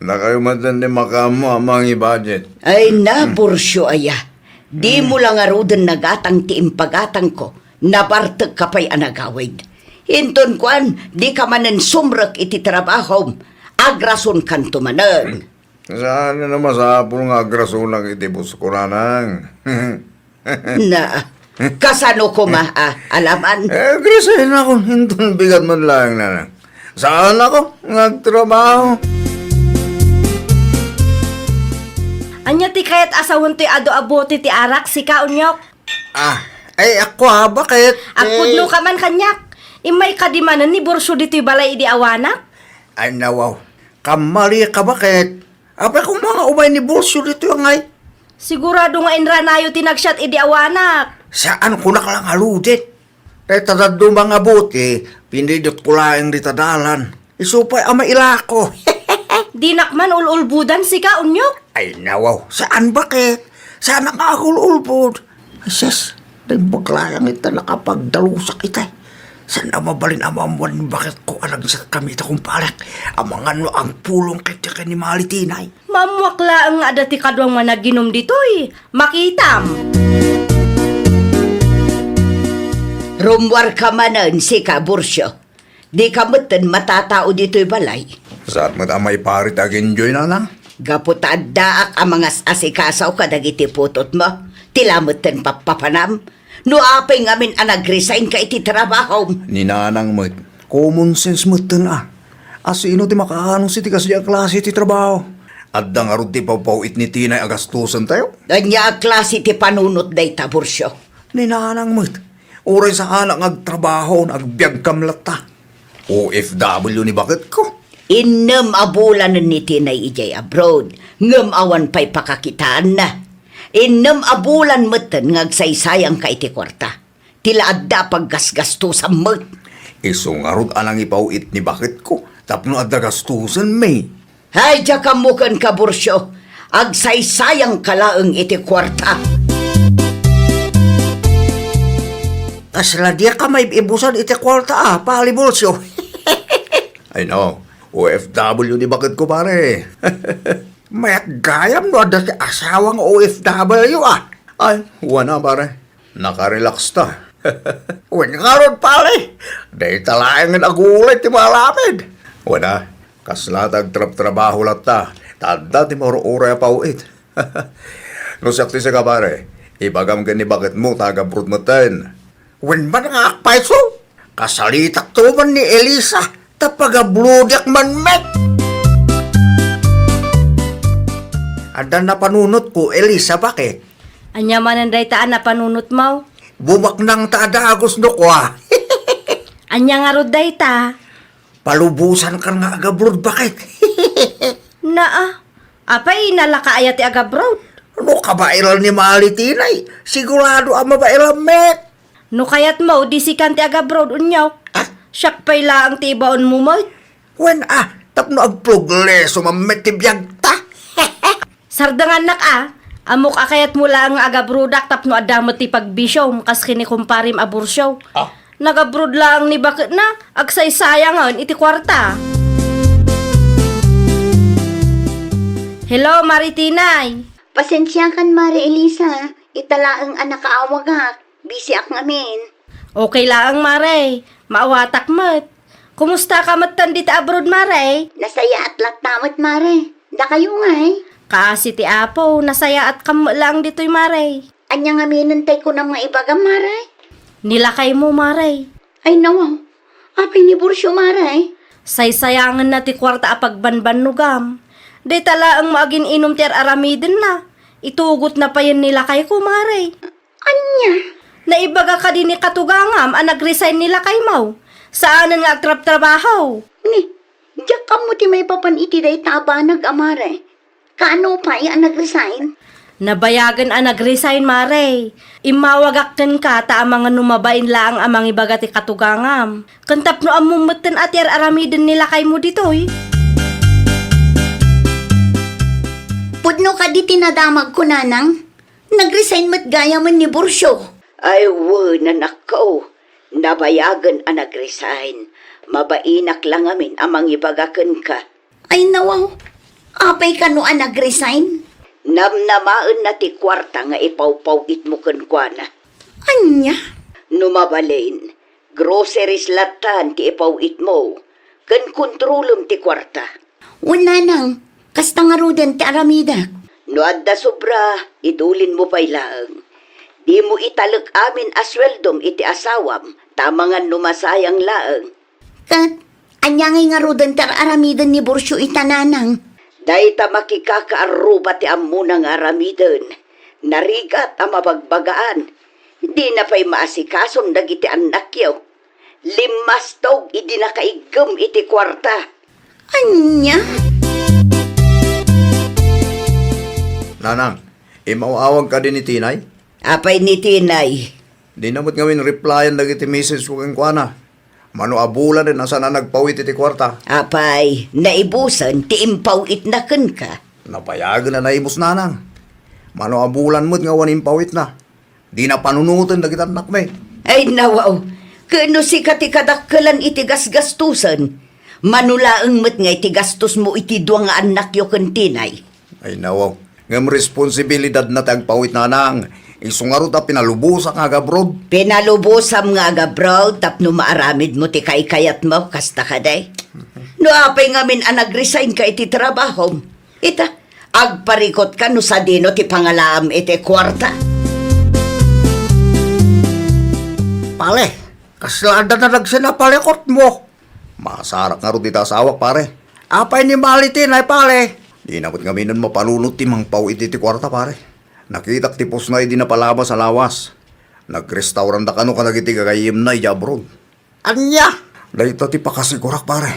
Dakayo met ti makaammo a mangi-budget. Ay, Hmm. Burcio aya. Dimo Hmm. la ngaruden nagatang ti impagatangko. Nabartekka pay a nagawid. Inton kuan, dika manen sumrek iti trabahom. Agrasonkanto manen. Saan a masapul nga agrasonak iti bosko, Nanang. Na, kasano koma a alaman? Eh, Grisel, nakon, inton bigat man laeng, Nanang. Saan ako nga agtrabaho? Ania ti kayat a sawen toy adu a bote ti arak, sika, Onyok? Ah, ay, ako, ah, bakit? Agpudno ka man kaniak. Immay ka dimanen ni Burcio ditoy balay idi awanak? Ay, nawaw. Kamali ka, bakit? Apay koma nga umay ni Burcio ditoy ngay? Sigurado nga inranayo ti nagsiat idi awanak. Saan ko naklangaludit? Dayta dadduma nga bote, pinidot ko laeng dita dalan. Isu pay a mailako. Dinak man ul-ulbodan sika, Onyok. Ay, nawaw. Saan, bakit? Saan nga agul-ulbod? Ay, sus, naimbag laeng ita nakapagdalusak itay. Saan a mabalin a maammuan ni baketko a nagsiat kami ita, kumpalek? Amangan no agpulong ketdi ken ni Malitinay. Maammuak laeng nga adda ti kaduam nga naginum ditoy. Makitam. Rummuarka manen, sika, Burcio. Dika metten matatao ditoy balay. Saat met a maiparit a ginjoy, Nanang? Gapu ta addaak a mangas-asikaso kadagiti putotmo, ti la metten pappapanam. No apay ngamin a nag-resignka iti trabahom? Ni Nanang met, common sense metten a. Asino ti makaanus iti kasdi a klase ti trabaho? Adda ngarud ti pawpaw-it ni Tinay a gastosentayo? Ania a klase ti panunot dayta, Burcio? Ni Nanang met, uray saanak nga agtrabaho, agbiagkam latta. O F W ni baketko. Innem a bulanen ni Tinay idiay abroad, ngem awan pay pakakitaanna. Innem a bulan metten nga agsaysayangka iti kuarta. Ti la adda a paggasgastusam met. Isu ngarud a nangipaw-it ni baketko tapno adda gastusenmi. Ay, diak ammo kenka, Burcio. Agsaysayangka laeng iti kuarta. Kasla diak a maib-ibusan iti kuarta, a, Pale Burcio. Ay, no. O F W ni baketko, pare. Mayat gayam no adda ti asawa nga O F W, a. Ay, wana, pare. Nakarelax ta. Wen ngarud, pare. Dayta laengen a gulay ti maaramid. Wana, kasla ta agtrabtrabaho latta. Ta adda ti maur-uray a paw-it. No siak ti sika, pare, ibagam ken ni baketmo ta agabroad metten. Wen man nga agpayso, kasalitakto man ni Elisa, ta pagabrodiak man met. Adda napanunotko, Elisa, bakit? Ania manen dayta a napanunotmo? Bumaknang ta a dagus no kua. Ania ngarud dayta? Palubosankan nga agabroad, bakit? Naa, apay, nalaka aya ti agabroad? No kabaelan ni Malitinay, sigurado a mabaelan met. No kayatmo, di sikan ti agabroad, unyok. Ah? Siak pay laeng ti ibaonmo met. Wen, a, tapno agprogreso man met ti biagta. Sardengannak, a, ammok a kayatmo laeng nga agabroadak tapno adda met ti pagbisiom kas ken ni kumparem a Burcio. Ah. Nagabroad laeng ni baketna, agsaysayangen iti kuarta. Hello, Mare Tinay. Pasensiakan, Mare Elisa, ita laeng a nakaawagak. Busyak ngamin. Okay laeng, Mare. Maawatak met. Kumustaka metten dita abroad, Mare? Nasayaat latta met, Mare. Dakayo ngay? Kaasi ti Apo, nasayaat kam met laeng ditoy, Mare. Ania ngaminen tay kunam nga ibagam, Mare? Ni lakaymo, Mare. Ay, nawaw. Apay ni Burcio, Mare? Saysayangenna ti kuarta a pagbanbannogam. Dayta laeng maagin-inum ti ar-aramidenna. Itugotna payen ni lakayko, Mare. Ania? Naibaga kadi ni katugangam a nag-resign ni lakaymo. Saanen nga agtrabtrabaho. Ni, diak ammo ti maipapan iti dayta a banag a, Mare. Kaano pay a nag-resign? Nabayagen a nag-resign, Mare. Immawagak kenka ta amangan no mabain laeng a mangibaga ti katugangam. Ken tapno ammom metten a ti ar-aramiden ni lakaymo ditoy. Pudno kadi ti nadamagko, Nanang. Nag-resign met gayamen ni Burcio. Ay, wen, anakko. Nabayagen a nag-resign. Mabainak la ngamin a mangibaga kenka. Ay, nawaw. Apay kano a nag-resign? Namnamaenna ti kuarta nga ipawpaw-itmo kenkuana. Ania? No mabalin, groceries lattan ti ipaw-itmo, ken kontrolem ti kuarta. Wen, Nanang, kasta ngaruden ti aramidek. No adda sobra, idulinmo pay laeng. Dimo italek amin a sueldom iti asawam, ta amangan no masayang laeng. Ket ania ngay ngaruden ti ar-aramiden ni Burcio ita, Nanang? Dayta makikakaarruba ti ammona nga aramiden. Narigat a mabagbagaan. Dina pay maasikason dagiti annakyo. Limmastog idi nakaiggem iti kuarta. Ania? Nanang, imaw-awag kadi ni Tinay? Apay ni Tinay? Dina met ngamin replyan dagiti message ko kenkuana. Mano a bulanen a saan a nagpaw-it iti kuarta. Apay, naibusen ti impaw-itna kenka. Nabayagen a naibus, Nanang. Mano a bulan met nga awan impaw-itna. Dina panunoten dagiti annakmi. Ay, nawaw. Ken no sika ti kadakkelan iti gasgastusen, mano laeng met nga iti gastosmo iti dua nga annakyo ken Tinay. Ay, nawaw. Ngem responsibilidadna ti agpaw-it, Nanang. Isu ngarud a pinalubosak nga agabroad. Pinalubosam nga agabroad tapno maaramidmo ti kaykayatmo, kasta kadi? No apay ngamin a nag-resign ka iti trabahom? Ita, agparikotka no sadino ti pangalaam iti kuarta. Pale, kasla adda na nagsinapalekotmo? Masarak ngarud ita asawak, pare. Apay ni Malitinay, pare? Dina met ngaminen mapanunot ti mangpaw-it iti kuarta, pare. Nakitak ti pusna idi napalabas a lawas. Nagrestauranta kano kadagiti gagayyemna idiay abroad. Ania? Dayta ti pakasigurak, pare.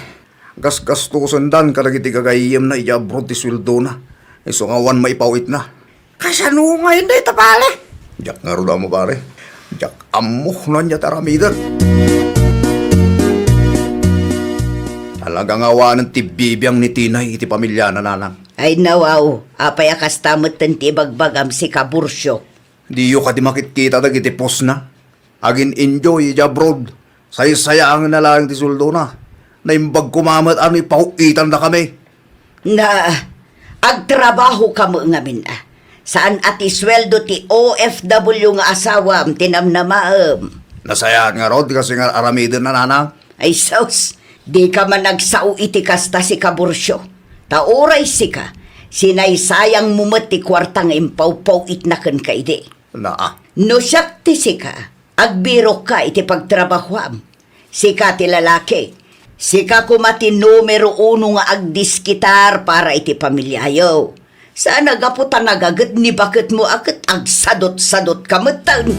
Gasgastosendan kadagiti gagayyemna idiay abroad ti sueldona, isu nga awan maipaw-itna. Kasano ngay dayta, pare? Diak ngarud ammo, pare. Diak ammo no ania ti aramiden. Talaga nga awanen ti bibiang ni Tinay iti pamiliana, nanang. Ay, nawaw, apay a kasta metten ti ibagbagam, sika, Burcio? Diyo kadi makitkita dagiti postna? Agin-enjoy idiay abroad. Saysayaenna laeng ti sueldona. Naimbag koma met a no ipaw-itandakami. Na, agtrabahoka met ngamin a. Saan a ti sueldo ti O F W nga asawam ti namnamaem. Nasayaat ngarud ti kasla nga aramiden, nanang? Ay sus, dika man agsao iti kasta, sika, Burcio. Ta uray sika, sinaysayangmo met ti kuarta nga impawpaw-itna kenka idi. Naa. No siak ti sika, agbirokka iti pagtrabahoam. Sika ti lalaki. Sika koma ti numero uno nga agdiskitar para iti pamiliayo. Saan a gapu ta nagaget ni baketmo a ket agsadot-sadotka metten.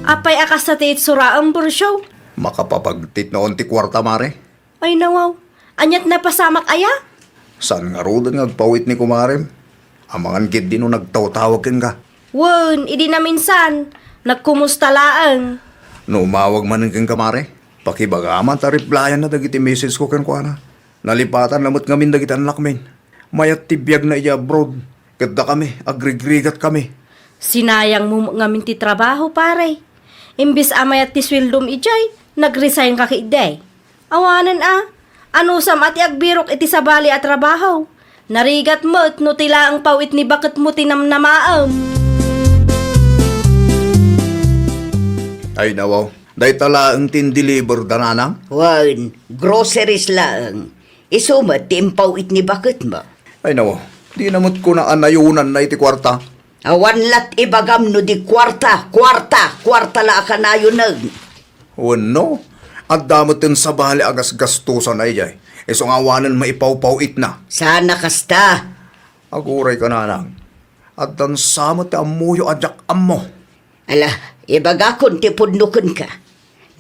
Apay a kasta ti itsuraem, Burcio? Makapapagtitnoon ti kuarta, mare. Ay, nawaw. Aniat napasamak aya? Saan ngaruden nga agpaw-it ni kumarem? Amangan ketdi no nagtawtawag kenka. Wen, idi naminsan, nagkumusta laeng. No umawag manen kenka, mare, pakibagam ta replyan na dagiti message ko kenkuana. Nalipatan na met ngamin dagiti annakmin. Mayat ti biagna idiay abroad. Ket dakami, agrigrigat kami. Sinayangmo ngamin ti trabaho, pare. Imbes a mayat ti sueldom idiay, nag-resign ka ketdi. Awanen a, anusam a ti agbirok iti sabali a trabaho. Narigat met no ti laeng paw-it ni baketmo ti namnamaem. Ay, nawaw. Dayta laeng ti in-deliver da, nanang? Wen, groceries laeng. Isu met ti impaw-it ni baketmo. Ay, nawaw. Di na met kuna a nayunanna iti kuarta. Awan lat ibagam no di kuarta, kuarta, kuarta la a kanayonen. Wenno, adda met ti sabali a gasgastosanna idiay. Isu nga awanen maipawpaw-itna. Saan a kasta. Aguray ka, nanang. Addan sa met ti ammoyo a diak ammo. Ala, ibagakon ti pudno kenka.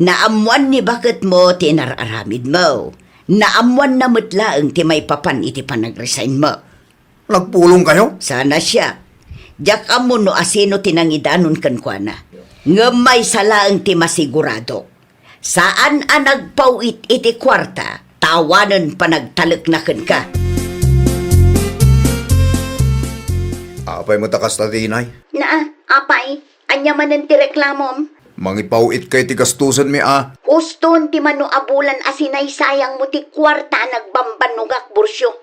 Naammoan ni baketmo ti inar-aramidmo. Naammoanna met laeng ti maipapan iti panag-resignmo. Nagpulongkayo? Saan a siak. Diak ammo no asino ti nangidanon kenkuana. Ngem maysa laeng ti masigurado. Saan a nagpaw-it iti kuarta, ta awanen panagtalekna kenka. Apay met a kasta, Tinay? Naa, apay, ania manen ti reklamom? Mangipaw-itka iti gastosenmi a. Huston ti mano a bulan a sinaysayangmo ti kuarta a nagbambannogak, Burcio.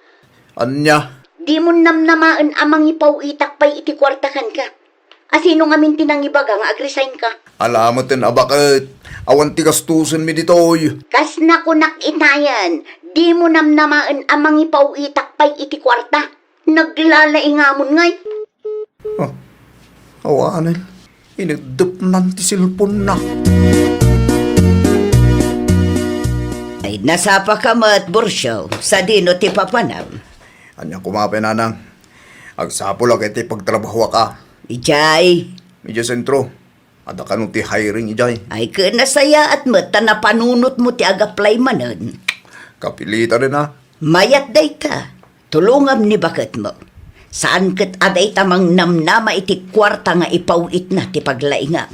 Ania? Dimon namnamaen a mangipaw-itak pay iti kuarta kenka. Asino ngamin ti nangibaga nga agresignka? Ala meten a baket. Awan ti gastosenmi ditoy. Kas nakunak itayen, dimo namnamaen a mangipaw-itak pay iti kuarta. Naglalaingamon ngay. Ah, awanen. Ineddepnan ti cellphone-na. Ay, nasapaka met, Burcio. Sadino ti papanam? Ania koma pay, nanang. Agsapulak iti pagtrabahoak a. Idiay? Idiay sentro. Adda kano ti hiring idiay? Ay, ket nasayaat met ta napanunotmo ti ag-apply manen. Kapilitanen a. Mayat dayta. Tulongam ni baketmo. Saan ket a dayta mangnamnama iti kuarta nga ipaw-itna ti paglaingam.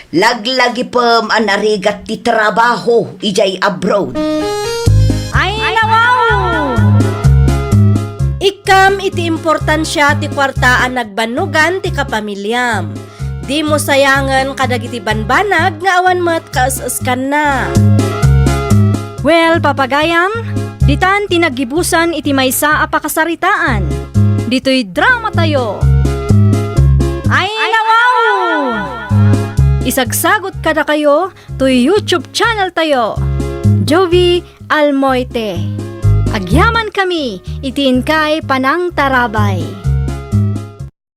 Laglagipem a narigat ti trabaho idiay abroad. Ay, nawaw! Ikkam iti importansia ti kuarta a nagbannogan ti kapamiliam. Dimo sayangen kadagiti banbanag nga awan met kaes-eskanna. Well, papagayam, ditan ti naggibusan iti maysa a pakasaritaan. Ditoy dramatayo. Ay, nawaw! Isagsagot kadakayo toy YouTube channel tayo, Jovie Almoite. Agyamankami iti inkay panangtarabay.